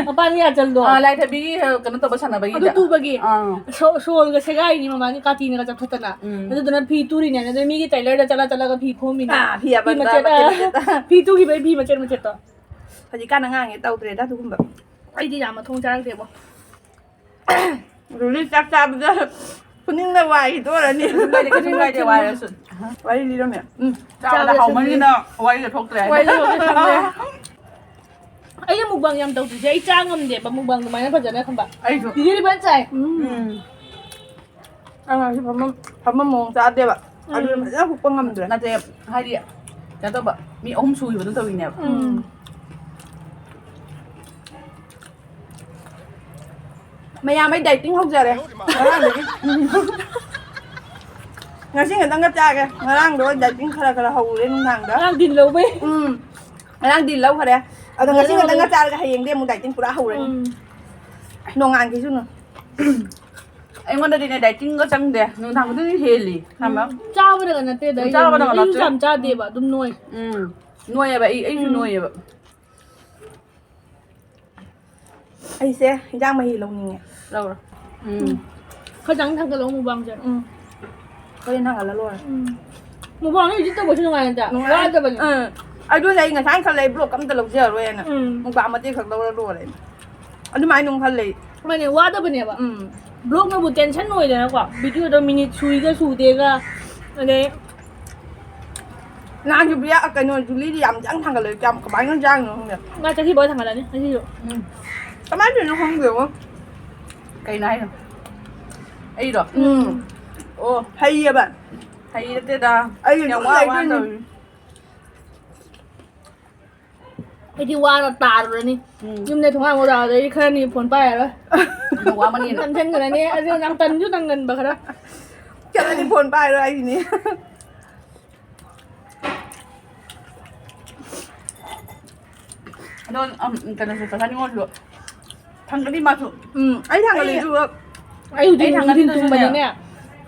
ꯃꯄꯥꯟꯒꯤ ꯑꯆꯜꯗꯣ꯫ ꯑꯥ, ꯂꯥꯏ ꯊꯥꯕꯤꯒꯤ, ꯑ, ꯀꯩꯅꯣ ꯇꯧꯕ ꯁꯥꯟꯅꯕꯒꯤꯗ꯫ ꯑꯗꯨ ꯇꯨꯕꯒꯤ꯫ ꯑꯥ꯫ ꯁꯣ-, ꯁꯣꯜꯒ ꯁꯦꯒꯥꯏꯔꯤꯅꯤ ꯃꯃꯥꯅꯤ ꯀꯥꯇꯤꯅꯒ ꯆꯞꯊꯠꯇꯅ꯫ ꯎꯝ꯫ ꯑꯗꯨꯗꯨꯅ ꯐꯤ ꯇꯨꯔꯤꯅꯦ꯫ ꯑꯗꯨꯗ ꯃꯤꯒꯤ ꯇꯦꯂꯔꯗ ꯆꯠꯂ ꯆꯠꯂꯒ ꯐꯤ ꯐꯣꯝꯃꯤꯅꯦ꯫ ꯑꯥ, ꯐꯤ ꯑꯄꯟꯕ ꯃꯆꯦꯠ, ꯃꯆꯦꯠ ꯃꯆꯦꯠ꯫ ꯐꯤ ꯇꯨꯈꯤꯕꯒꯤ ꯐꯤ ꯃꯆꯦꯠ ꯃꯆꯦꯠꯇꯣ꯫ ꯍꯧꯖꯤꯛꯀꯥꯟ ꯑꯉꯥꯡꯉꯩ ꯇꯧꯗ꯭ꯔꯦꯗ ꯑꯗꯨꯒꯨꯝꯕ꯫ ꯑꯩꯗꯤ ꯌꯥꯝ ꯃꯊꯣꯡ ꯆꯥꯔꯛꯇꯦꯕꯣ꯫ ꯑꯗꯨꯗꯤ ꯆꯥꯛ ꯆꯥꯕꯗ ꯈꯨꯅꯤꯡꯅ ꯋꯥꯏꯈꯤꯗꯣꯔꯅꯤ꯫ ꯀꯩꯁꯨꯝ ꯀꯥꯏꯗꯦ, ꯀꯩꯁꯨꯝ ꯀꯥꯏꯗꯦ, ꯋꯥꯏꯔꯁꯨ꯫ ꯋꯥꯔꯤ ꯂꯤꯔꯝꯃꯦ꯫ ꯎꯝ꯫ ꯆꯥꯕꯗ ꯆꯥꯕꯗ ꯍꯥꯎꯃꯟꯒꯤꯅ ꯋꯥꯔꯤꯒ ꯊꯣꯛꯇ꯭ꯔꯦ ꯍꯥꯏꯅꯦ꯫ ꯋꯥꯔꯤ ꯊꯣꯛꯇ꯭ꯔꯦ꯫ ꯑꯩꯅ mukbang ꯌꯥꯝ ꯇꯧꯗ꯭ꯔꯤꯁꯦ ꯑꯩ ꯆꯥ ꯉꯝꯗꯦꯕ mukbang ꯑꯗꯨꯃꯥꯏꯅ ꯐꯖꯅ ꯈꯪꯕ꯫ ꯑꯩꯁꯨ꯫ ꯆꯤꯆꯦꯗꯤ ꯐꯖꯅ ꯆꯥꯏ꯫ ꯎꯝ꯫ ꯑꯩ ꯉꯁꯤ ꯐꯝꯐꯝ, ꯐꯝꯐꯝ ꯃꯑꯣꯡ ꯆꯥꯗꯦꯕ꯫ ꯑꯗꯨꯅ ꯎꯝ꯫ ꯐꯖꯅ ꯍꯨꯞꯄ ꯉꯝꯗ꯭ꯔꯦ꯫ ꯅꯠꯇꯦ, ꯍꯥꯏꯗꯤ, ꯀꯩꯅꯣ ꯇꯧꯕ, ꯃꯤ ꯑꯍꯨꯝ ꯁꯨꯈꯤꯕꯗꯣ ꯇꯧꯔꯤꯅꯦꯕ꯫ ꯎꯝ꯫ ꯃꯌꯥꯝ ꯑꯩ dieting ꯍꯧꯖꯔꯦ ꯉꯔꯥꯡꯗꯒꯤ꯫ ꯉꯁꯤ ꯈꯛꯇꯪꯒ ꯆꯥꯒꯦ꯫ ꯉꯔꯥꯡꯗꯣ dieting ꯈꯔ ꯈꯔ ꯍꯧꯔꯦ ꯅꯨꯡꯗꯥꯡꯗ꯫ ꯉꯔꯥꯡ ꯗꯤꯟ ꯂꯧꯕꯩ꯫ ꯎꯝ꯫ ꯉꯔꯥꯡ ꯗꯤꯟ ꯂꯧꯈꯔꯦ꯫ ꯑꯗꯣ ꯉꯁꯤ ꯐꯖꯅ ꯈꯛꯇꯪꯒ ꯍꯧꯔꯦ꯫ ꯆꯥꯔꯒ ꯍꯌꯦꯡꯗꯤ ꯑꯃꯨꯛ dieting ꯄꯨꯔꯥ ꯍꯧꯔꯅꯤ꯫ ꯎꯝ꯫ ꯅꯣꯡꯉꯥꯟꯈꯤꯁꯅꯨ꯫ ꯑꯩꯉꯣꯟꯗꯗꯤꯅꯦ dietingꯒ ꯆꯪꯗꯦ꯫ ꯅꯨꯡꯗꯥꯡ ꯈꯨꯗꯤꯡꯒꯤ ꯍꯦꯜꯂꯤ꯫ ꯈꯪꯕ꯭ꯔꯥ? ꯎꯝ꯫ ꯆꯥꯕꯗꯒ ꯅꯠꯇꯦꯗ, ꯑꯩ ꯆꯥꯕꯗꯒ ꯑꯩꯁꯨ ꯅꯠꯇꯦ꯫ ꯌꯥꯝ ꯆꯥꯗꯦꯕ, ꯑꯗꯨꯝ ꯅꯣꯏ꯫ ꯎꯝ꯫ ꯅꯣꯏꯌꯦꯕ, ꯑꯩ, ꯑꯩꯁꯨ ꯎꯝ꯫ ꯅꯣꯏꯌꯦꯕ꯫ ꯑꯩꯁꯦ ꯏꯟꯖꯥꯡ ꯃꯍꯤ ꯂꯧꯅꯤꯡꯉꯦ꯫ ꯂꯧꯔꯣ꯫ ꯎꯝ꯫ ꯈꯔ ꯆꯪ ꯊꯥꯡꯒꯠꯂꯛꯑꯣ mukbangꯁꯦ꯫ ꯎꯝ꯫ ꯍꯣꯔꯦꯟ ꯊꯥꯡꯒꯠꯂ ꯂꯣꯏꯔꯦ꯫ ꯎꯝ꯫ Mukbang edit ꯇꯧꯕꯁꯨ ꯅꯨꯡꯉꯥꯏ ꯅꯠꯇ꯭ꯔꯥ? ꯅꯨꯡꯉꯥꯏ꯫ ꯋꯥꯗꯕꯅꯦ꯫ ꯎꯝ꯫ ꯑꯗꯨꯅꯦ ꯑꯩ ꯉꯁꯥꯏꯅ ꯈꯜꯂꯦ ꯑꯩ vlog ꯑꯝꯇ ꯂꯧꯖꯔꯔꯣꯏꯅ꯫ ꯎꯝ꯫ Mukbang ꯃꯇꯦꯛ ꯈꯛ ꯂꯧꯔ ꯂꯣꯏꯔꯦ꯫ ꯑꯗꯨꯃꯥꯏꯅ ꯑꯗꯨꯝ ꯈꯜꯂꯦ꯫ ꯃꯥꯅꯦ, ꯋꯥꯗꯕꯅꯦꯕ꯫ ꯎꯝ꯫ Vlogꯅꯕꯨ tension ꯑꯣꯏꯗꯅꯀꯣ, videoꯗꯣ minute ꯁꯨꯏꯒ ꯁꯨꯗꯦꯒ, ꯑꯗꯩ ꯅꯍꯥꯟꯁꯨ ꯕꯤꯌꯥ, ꯀꯩꯅꯣ, ꯖꯨꯂꯤꯗꯤ ꯌꯥꯝ ꯆꯪ ꯊꯥꯡꯒꯠꯂꯦ꯫ ꯀꯌꯥꯝ, ꯀꯃꯥꯏꯅ ꯆꯥꯡꯅꯣ ꯈꯪꯗꯦ꯫ ꯃꯥ ꯆꯠꯈꯤꯕꯒ ꯊꯥꯡꯒꯠꯂꯅꯤ ꯉꯁꯤꯁꯨ꯫ ꯎꯝ꯫ ꯀꯃꯥꯏꯅ ꯇꯧꯔꯤꯅꯣ ꯈꯪꯗꯦꯕꯣ꯫ ꯀꯩꯅꯣ ꯍꯥꯏꯅꯣ? ꯑꯩꯔꯣ? ꯎꯝ꯫ ꯑꯣ꯫ ꯍꯩꯌꯦꯕ꯫ ꯍꯩ ꯅꯠꯇꯦꯗ꯫ ꯑꯩ ꯌꯥꯝ ꯑꯗꯨꯝ ꯋꯥ ꯋꯥ ꯂꯩꯗꯣꯏꯅꯤ꯫ ꯇꯧꯔꯤ꯫ ꯑꯩꯗꯤ ꯋꯥꯅ ꯇꯥꯔꯨꯔꯅꯤ꯫ ꯎꯝ꯫ ꯌꯨꯝꯗ ꯊꯣꯡꯒꯥꯟ ꯃꯣꯖꯥꯗ ꯑꯩꯗꯤ ꯈꯔꯅꯤ phone ꯄꯥꯏꯔꯔꯣꯏ꯫ ꯑꯗꯨꯅ ꯋꯥꯃꯟꯒꯤꯅ꯫ ꯅꯝꯁꯤꯟꯈ꯭ꯔꯅꯤ꯫ ꯑꯗꯨ ꯌꯥꯝ ꯇꯟꯁꯨ ꯇꯟꯒꯟꯕ ꯈꯔ꯫ ꯆꯠꯂꯗꯤ phone ꯄꯥꯏꯔꯣꯏ ꯍꯥꯏꯁꯤꯅꯤ꯫ ꯑꯗꯣ, ꯑꯝ, ꯀꯩꯅꯣꯁꯨ ꯆꯠꯍꯟꯅꯤꯡꯉꯣꯁꯨ ꯊꯪꯒꯅꯤ ꯃꯥꯁꯨ꯫ ꯎꯝ, ꯑꯩ ꯊꯥꯡꯒꯠꯂꯦ ꯑꯩ ꯑꯗꯨꯒ ꯑꯩ ꯍꯧꯖꯤꯛ ꯑꯩ ꯅꯨꯡꯊꯤꯜ ꯊꯥꯡꯒꯠꯅꯤꯡꯗ꯭ꯔꯁꯨꯅꯦ꯫ ꯇꯨꯝꯕꯅꯤꯅꯦ,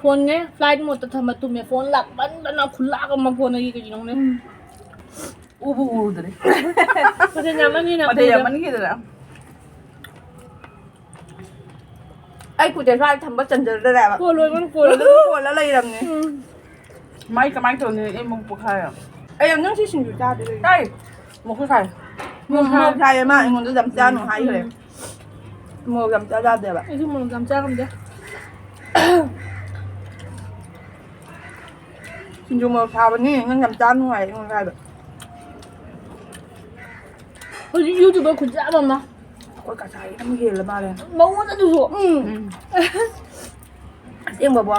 phoneꯅꯦ flight modeꯇ ꯊꯝꯃ ꯇꯨꯝꯃꯦ꯫ Phone ꯂꯥꯛꯃꯟꯗꯅ ꯈꯨꯂꯥꯛ ꯑꯃ ꯐꯣꯟ ꯑꯩꯒꯤ ꯀꯩꯒꯤꯅꯣ ꯈꯪꯗꯦ꯫ ꯎꯝ꯫ ꯎꯕꯨ ꯎꯔꯨꯗ꯭ꯔꯦ꯫ ꯃꯊꯦꯜ ꯌꯥꯝꯃꯟꯈꯤꯅ ꯃꯊꯦꯜ ꯎꯗ꯭ꯔꯦ꯫ ꯌꯥꯝꯃꯟꯈꯤꯗꯅ꯫ ꯑꯩ ꯈꯨꯠꯁꯦ ꯁ꯭ꯋꯥꯏ ꯊꯝꯕ ꯆꯟꯖꯗ꯭ꯔꯦꯕ꯫ Call ꯂꯣꯏꯕꯅ call. ꯑꯗꯨꯝ ꯀꯣꯜꯂ ꯂꯩꯔꯕꯅꯦ꯫ ꯎꯝ꯫ ꯃꯥꯏ ꯀꯃꯥꯏꯅ ꯇꯧꯅꯤ? ꯑꯩ ꯃꯨꯛ ꯄꯣꯛꯈꯥꯏꯔꯦ꯫ ꯑꯩ ꯅꯪ ꯁꯤ ꯁꯤꯡꯖꯨ ꯆꯥꯗ꯭ꯔꯤ꯫ ꯆꯥꯏ꯫ ꯃꯣꯔꯣꯛꯁꯨ ꯁꯥꯏ꯫ ꯃꯣꯔꯣꯛ ꯁꯥꯏ꯫ ꯃꯣꯔꯣꯛ ꯁꯥꯏꯌꯦ, ꯃꯥ ꯑꯩꯉꯣꯟꯗ ꯌꯥꯝ ꯆꯥꯅꯨ ꯍꯥꯏꯈ꯭ꯔꯦ꯫ ꯎꯝ꯫ ꯃꯣꯔꯣꯛ ꯌꯥꯝ ꯆꯥ ꯌꯥꯗꯦꯕ꯫ ꯑꯩꯁꯨ ꯃꯣꯔꯣꯛ ꯌꯥꯝ ꯆꯥ ꯉꯝꯗꯦ꯫ ꯁꯤꯡꯖꯨ ꯃꯣꯔꯣꯛ ꯁꯥꯕꯅꯤ, ꯅꯪ ꯌꯥꯝ ꯆꯥꯅꯨ ꯍꯥꯏ ꯑꯩꯉꯣꯟꯗ ꯍꯥꯏꯕ꯫ ꯍꯧꯖꯤꯛ YouTuber ꯈꯨꯠꯌꯥꯝ ꯑꯃ꯫ ꯑꯩꯈꯣꯏ ꯀꯁꯥꯔꯤ ꯌꯥꯝ ꯍꯦꯜꯂ ꯃꯥꯜꯂꯦ꯫ ꯃꯉꯣꯟꯗ ꯑꯗꯨꯁꯨ꯫ ꯎꯝ꯫ ꯑꯁꯦꯡꯕꯕꯣ꯫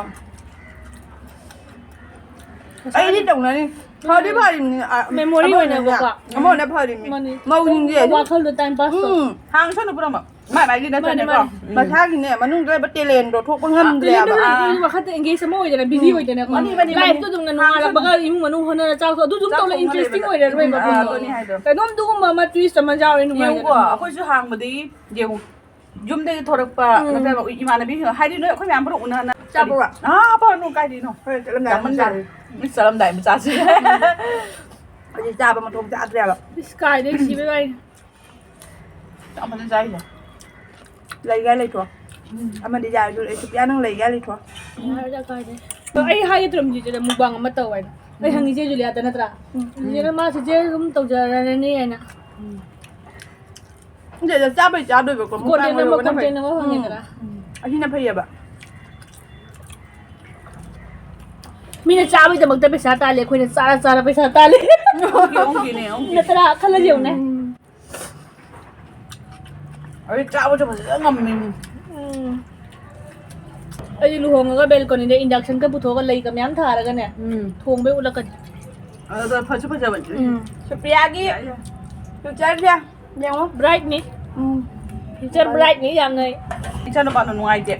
ꯑꯩꯗꯤ ꯇꯧꯅꯅꯤ꯫ ꯐꯗꯤ ꯐꯔꯤꯕꯅꯤ꯫ ꯑ, Memory ꯑꯃꯔꯣꯝꯗꯅꯦ, ꯑꯣꯏꯅꯀꯣ꯫ ꯑꯃꯔꯣꯝꯗ ꯐꯔꯤꯕꯅꯤ꯫ ꯃꯥꯅꯤ꯫ ꯃꯧꯁꯤꯡꯁꯦ꯫ ꯋꯥꯈꯜꯗꯣ time pass ꯇꯧ꯫ ꯎꯝ꯫ ꯍꯥꯡ ꯁꯅꯨ ꯄꯨꯔꯝꯃꯣ꯫ ꯃꯥꯏ ꯃꯥꯏꯒꯤ ꯅꯠꯇ꯭ꯔꯅꯦꯀꯣ꯫ ꯃꯥꯅꯤ꯫ ꯃꯁꯥꯒꯤ ꯃꯅꯨꯡꯗ ꯂꯩꯕ talentꯗꯣ ꯊꯣꯛꯄ ꯉꯝꯗ꯭ꯔꯦꯕ꯫ Talent ꯑꯥ꯫ ꯋꯥꯈꯜꯗ engage ꯑꯃ ꯑꯣꯏꯗꯅ, busy ꯎꯝ꯫ ꯑꯣꯏꯗꯅꯀꯣ꯫ ꯃꯥꯅꯤ, ꯃꯥꯅꯤ, ꯃꯥꯅꯤ꯫ Lifeꯇꯣ ꯑꯗꯨꯝꯅ ꯅꯣꯡꯉꯥꯜꯂꯛꯄꯒ ꯏꯃꯨꯡ ꯃꯅꯨꯡ ꯍꯣꯠꯅꯔ ꯆꯥꯛ ꯊꯣꯡ-, ꯑꯗꯨ ꯑꯗꯨꯝ ꯆꯥꯛ ꯇꯧꯅ ꯊꯣꯡꯉ interesting ꯂꯩꯕꯗ꯫ ꯑꯣꯏꯔꯔꯣꯏꯕ ꯑꯥ, ꯏꯃꯨꯡꯗꯣ꯫ ꯑꯗꯨꯅꯤ ꯍꯥꯏꯗꯣ꯫ ꯀꯩꯅꯣꯝꯗꯨꯒꯨꯝꯕ ꯑꯃ twist ꯑꯃ ꯌꯥꯎꯔꯦ, ꯅꯨꯡꯉꯥꯏꯗꯅ꯫ ꯌꯦꯡꯉꯨꯀꯣ, ꯑꯩꯈꯣꯏꯁꯨ ꯍꯥꯡꯕꯗꯒꯤ ꯌꯦꯡꯉꯨ, ꯌꯨꯝꯗꯒꯤ ꯊꯣꯔꯛꯄ ꯎꯝ꯫ ꯅꯠꯇ꯭ꯔꯒ ꯏꯃꯥꯟꯅꯕꯤꯁꯤꯡ ꯍꯥꯏꯗꯤ ꯅꯣꯏ ꯑꯩꯈꯣꯏ ꯃꯌꯥꯝ ꯄꯨꯂꯞ ꯎꯅꯅ ꯆꯥꯕ꯭ꯔꯣ? ꯑꯥ, ꯄꯥꯅꯨ ꯀꯥꯏꯗꯩꯅꯣ? ꯍꯣꯔꯦꯟ ꯆꯠꯂꯝꯗꯥꯏ ꯑꯃꯨꯛ ꯌꯥꯝꯃꯟꯈ꯭ꯔꯦ꯫ ꯆꯥꯔꯦ꯫ ꯃꯤ ꯆꯠꯂꯝꯗꯥꯏ ꯑꯃ ꯆꯥꯁꯤ꯫ ꯍꯧꯖꯤꯛ ꯆꯥꯕ ꯃꯊꯣꯡ ꯆꯥꯗ꯭ꯔꯦꯕ꯫ ꯏꯁ, ꯀꯥꯏꯗꯩ ꯁꯤꯕꯩ ꯋꯥꯔꯤ꯫ ꯌꯥꯝ ꯐꯖꯅ ꯆꯥꯏꯁꯦ꯫ ꯂꯩꯒꯥꯏ ꯂꯩꯊꯣꯛ꯫ ꯑꯃꯗꯤ ꯌꯥꯔꯦ, ꯑꯗꯨ ꯑꯩ ꯁꯨꯄ꯭ꯔꯤꯌꯥ ꯅꯪ ꯂꯩꯒꯥꯏ ꯂꯩꯊꯣꯛ꯫ ꯌꯥꯔꯦꯗ, ꯀꯥꯏꯗꯩ꯫ ꯑꯗꯣ ꯑꯩ ꯍꯥꯏꯒꯦ ꯇꯧꯔꯝꯃꯤꯁꯦ, ꯆꯦꯆꯦꯗ mukbang ꯑꯃ ꯇꯧ ꯍꯥꯏꯅ꯫ ꯑꯩ ꯍꯪꯉꯤꯁꯦ ꯖꯨꯂꯤꯌꯥꯗ ꯅꯠꯇ꯭ꯔꯥ? ꯎꯝ꯫ ꯖꯨꯂꯤꯌꯥꯅ ꯃꯥ ꯆꯦꯆꯦ ꯑꯗꯨꯝ ꯇꯧꯖꯔꯅꯤ ꯍꯥꯏꯅ꯫ ꯎꯝ꯫ ꯈꯪꯗꯦꯗ, ꯆꯥꯕꯩ ꯆꯥꯗꯣꯏꯕꯀꯣ, mukbang Content ꯑꯃ, ꯑꯣꯏꯍꯧꯕꯅ ꯐꯩ꯫ content ꯑꯃ ꯐꯪꯉꯦꯗꯅ꯫ ꯎꯝ꯫ ꯑꯁꯤꯅ ꯐꯩꯌꯦꯕ꯫ ꯃꯤꯅ ꯆꯥꯕꯩꯗꯃꯛꯇ ꯄꯩꯁꯥ ꯇꯥꯜꯂꯦ, ꯑꯩꯈꯣꯏꯅ ꯆꯥꯔ ꯆꯥꯔ ꯄꯩꯁꯥ ꯇꯥꯜꯂꯦ꯫ ꯑꯣꯡꯀꯤꯅꯦ, ꯑꯣꯡꯀꯤ꯫ ꯅꯠꯇ꯭ꯔꯥ? ꯈꯜꯂ ꯌꯦꯡꯉꯨꯅꯦ꯫ ꯎꯝ꯫ ꯑꯩ ꯆꯥꯕꯁꯨ ꯐꯖꯅ ꯉꯝꯃꯦ꯫ ꯎꯝ꯫ ꯑꯩꯗꯤ ꯂꯨꯍꯣꯡꯉꯒ balconyꯗ inductionꯒ ꯄꯨꯊꯣꯛꯑꯒ ꯂꯩꯒ ꯃꯌꯥꯝ ꯊꯥꯔꯒꯅꯦ, ꯎꯝ꯫ ꯊꯣꯡꯕꯩ ꯎꯠꯂꯛꯀꯅꯤ꯫ ꯑꯗꯨꯗ ꯐꯁꯨ ꯐꯖꯕꯅꯤ꯫ ꯎꯝ꯫ ꯁꯨꯄ꯭ꯔꯤꯌꯥꯒꯤ ꯌꯥꯏ, ꯌꯥꯏ꯫ futureꯁꯦ ꯌꯦꯡꯉꯣ, brightꯅꯤ꯫ ꯎꯝ꯫ Future brightꯅꯤ ꯌꯥꯝꯅ꯫ ꯏꯆꯥ ꯅꯨꯄꯥꯅ ꯅꯨꯡꯉꯥꯏꯇꯦ꯫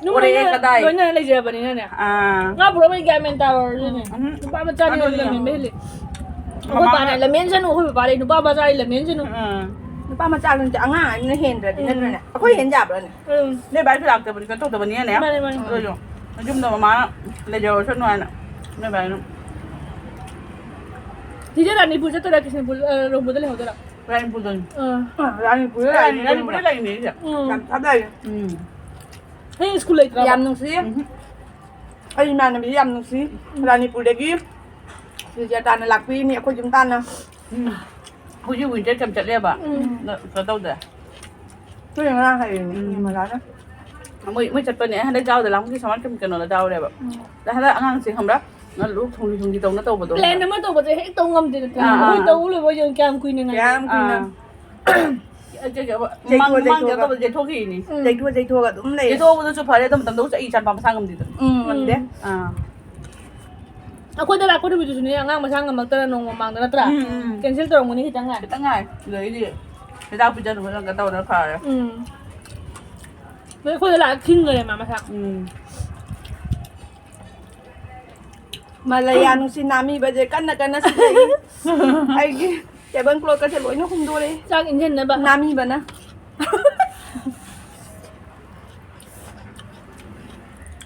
ꯑꯗꯨꯝ ꯑꯣꯔꯦ ꯂꯣꯏꯅ, ꯀꯗꯥꯏ? ꯂꯣꯏꯅ ꯂꯩꯖꯕꯅꯤꯅꯅꯦ꯫ ꯑꯥ꯫ ꯉꯥ ꯄꯨꯔꯛꯄꯗꯤ ꯒ꯭ꯌꯥꯟ ꯃꯦꯟ ꯇꯥꯔꯣꯏ ꯑꯗꯨꯅꯦ꯫ ꯎꯝ꯫ ꯅꯨꯄꯥ ꯃꯆꯥꯅꯤ ꯑꯗꯨꯅꯤ꯫ ꯂꯝꯍꯦꯟꯕ ꯍꯦꯜꯂꯤ꯫ ꯑꯩꯈꯣꯏ ꯃꯃꯥ ꯄꯥꯅ ꯂꯝꯍꯦꯟꯖꯅꯨ, ꯑꯩꯈꯣꯏ ꯄꯥꯗꯤ ꯅꯨꯄꯥ ꯃꯆꯥꯗꯤ ꯂꯝꯍꯦꯟꯖꯅꯨ꯫ ꯎꯝ꯫ ꯅꯨꯄꯥ ꯃꯆꯥꯗꯨ ꯅꯠꯇꯦ, ꯑꯉꯥꯡ ꯑꯅꯤꯅ ꯍꯦꯟꯗ꯭ꯔꯗꯤ ꯎꯝ꯫ ꯅꯠꯇ꯭ꯔꯅꯦ? ꯑꯩꯈꯣꯏ ꯍꯦꯟ ꯌꯥꯕ꯭ꯔꯅꯦ? ꯎꯝ꯫ ꯅꯣꯏ ꯕꯥꯏ ꯂꯥꯛꯇꯕꯅꯤ, ꯀꯩꯅꯣ ꯇꯧꯗꯕꯅꯤꯅꯅꯦ꯫ ꯃꯥꯅꯦ, ꯃꯥꯅꯦ꯫ ꯑꯗꯨꯁꯨ ꯌꯨꯝꯗ ꯃꯃꯥ ꯂꯩꯖꯍꯧꯔꯁꯅꯨ ꯍꯥꯏꯅ ꯅꯣꯏ ꯕꯥꯏꯅ꯫ ꯁꯤꯁꯦ ꯔꯥꯅꯤꯄꯨꯔ ꯆꯠꯇꯣꯏꯔꯥ, ꯀ꯭ꯔꯤꯁꯅꯄꯨꯔ, ꯑ, ꯔꯣꯡꯕꯣꯗ ꯂꯩꯍꯧꯗꯣꯏꯔꯥ? ꯔꯥꯅꯤꯄꯨꯔꯗꯅꯤ꯫ ꯑꯥ꯫ ꯑ, ꯔꯥꯅꯤꯄꯨꯔꯗ ꯔꯥꯅꯤ-, ꯂꯩꯅꯤ ꯔꯥꯅꯤꯄꯨꯔꯗ ꯀꯩꯅꯣ꯫ ꯂꯩꯅꯤ ꯑꯩꯁꯦ꯫ ꯎꯝ꯫ ꯌꯥꯝ ꯊꯥꯖꯔꯦ꯫ ꯎꯝ꯫ ꯍꯌꯦꯡ ꯁ꯭ꯀꯨꯜ ꯂꯩꯇ꯭ꯔꯕ? ꯌꯥꯝ ꯅꯨꯡꯁꯤ꯫ ꯎꯝ꯫ ꯑꯩ ꯏꯃꯥꯟꯅꯕꯤ ꯌꯥꯝ ꯅꯨꯡꯁꯤ꯫ ꯎꯝ꯫ ꯔꯥꯅꯤꯄꯨꯔꯗꯒꯤ ꯁꯨꯖꯥꯇꯥꯅ ꯂꯥꯛꯄꯤꯔꯤꯅꯤ ꯑꯩꯈꯣꯏ ꯌꯨꯝ ꯇꯥꯟꯅ꯫ ꯎꯝ꯫ ꯍꯧꯖꯤꯛ ꯋꯤꯟꯇꯔ ꯀꯦꯝꯞ ꯆꯠꯂꯦꯕ꯫ ꯎꯝ꯫ ꯑꯗ ꯀꯩꯅꯣ ꯇꯧꯗꯦ꯫ ꯑꯩꯈꯣꯏ ꯉꯔꯥꯡ ꯍꯥꯏꯔꯤꯅꯦ, ꯎꯝ꯫ ꯃꯖꯥꯅ꯫ ꯃꯣꯏ, ꯃꯣꯏ ꯆꯠꯄꯅꯦ꯫ ꯍꯟꯗꯛ ꯌꯥꯎꯗ ꯂꯥꯡꯕꯒꯤ ꯁꯝꯃꯔ ꯀꯦꯝꯞ ꯀꯩꯅꯣꯗ ꯌꯥꯎꯔꯦꯕ꯫ ꯎꯝ꯫ ꯑꯗ ꯍꯟꯗꯛ ꯑꯉꯥꯡꯁꯤꯡ ꯈꯪꯕ꯭ꯔꯥ? ꯉꯥ ꯂꯣꯛ ꯊꯨꯡꯂꯤ ꯊꯨꯡꯂꯤ ꯇꯧꯅ ꯇꯧꯕꯗꯣ꯫ ꯄ꯭ꯂꯦꯟ ꯑꯃ ꯇꯧꯕꯁꯦ ꯍꯦꯛ ꯇꯧ ꯉꯝꯗꯦ ꯅꯠꯇ꯭ꯔꯥ? ꯑꯥ, ꯑꯥ꯫ ꯑꯩꯈꯣꯏ ꯇꯧ ꯂꯣꯏꯕ ꯌꯦꯡꯉꯨ ꯀꯌꯥꯝ ꯀꯨꯏꯅ ꯉꯥꯏ꯫ ꯀꯌꯥꯝ ꯀꯨꯏꯅ꯫ ꯑꯥ꯫ ꯑꯩ ꯀꯩ-, ꯀꯩ-, ꯌꯩꯊꯣꯛꯑ, ꯃꯃꯥꯡ, ꯃꯃꯥꯡ ꯌꯩꯊꯣꯛꯑ꯫ ꯀꯩꯅꯣ ꯇꯧꯕꯗ ꯌꯩꯊꯣꯛꯈꯤꯅꯤ꯫ ꯎꯝ꯫ ꯌꯩꯊꯣꯛꯑ ꯌꯩꯊꯣꯛꯑꯒ ꯑꯗꯨꯝ ꯂꯩ꯫ ꯌꯩꯊꯣꯛꯑꯕꯗꯨꯁꯨ ꯐꯔꯦ, ꯑꯗꯨ ꯃꯇꯝꯗ ꯑꯩ ꯏꯆꯥ ꯅꯨꯄꯥ ꯃꯁꯥ ꯉꯝꯗꯦꯗꯅ꯫ ꯎꯝ, ꯉꯝꯗꯦ꯫ ꯑꯥ꯫ ꯑꯩꯈꯣꯏꯗ ꯂꯥꯛꯄ ꯅꯨꯃꯤꯠꯇꯨꯁꯨꯅꯦ, ꯑꯉꯥꯡ ꯃꯁꯥ ꯉꯝꯃꯛꯇꯅ ꯅꯣꯡꯃ ꯃꯃꯥꯡꯗ ꯅꯠꯇ꯭ꯔꯥ? ꯎꯝ, ꯎꯝ꯫ ꯀꯦꯟꯁꯦꯜ ꯇꯧꯔꯝꯒꯅꯤ ꯈꯤꯇꯪ ꯉꯥꯏ꯫ ꯈꯤꯇꯪ ꯉꯥꯏ꯫ ꯑꯗꯩꯗꯤ ꯍꯤꯗꯥꯛ ꯄꯤꯖꯅꯕ ꯅꯪꯒ ꯇꯧꯔ ꯐꯔꯦ꯫ ꯎꯝ꯫ ꯑꯗꯩ ꯑꯩꯈꯣꯏꯗ ꯂꯥꯛꯑ ꯈꯤꯡꯈ꯭ꯔꯦ ꯃꯥ ꯃꯁꯥ꯫ ꯎꯝ꯫ ꯃꯂꯌꯥ ꯅꯨꯡꯁꯤ ꯅꯥꯃꯤꯕꯁꯦ ꯀꯟꯅ ꯀꯟꯅ ꯁꯤꯖꯩ꯫ ꯑꯩꯒꯤ ꯇꯦꯕꯜ ꯀ꯭ꯂꯣꯠꯀꯁꯦ ꯂꯣꯏꯅ ꯍꯨꯝꯗꯣꯔꯛꯑꯦ꯫ ꯆꯥꯛ ꯏꯟꯖꯟꯅꯕ꯫ ꯅꯥꯃꯤꯕꯅ꯫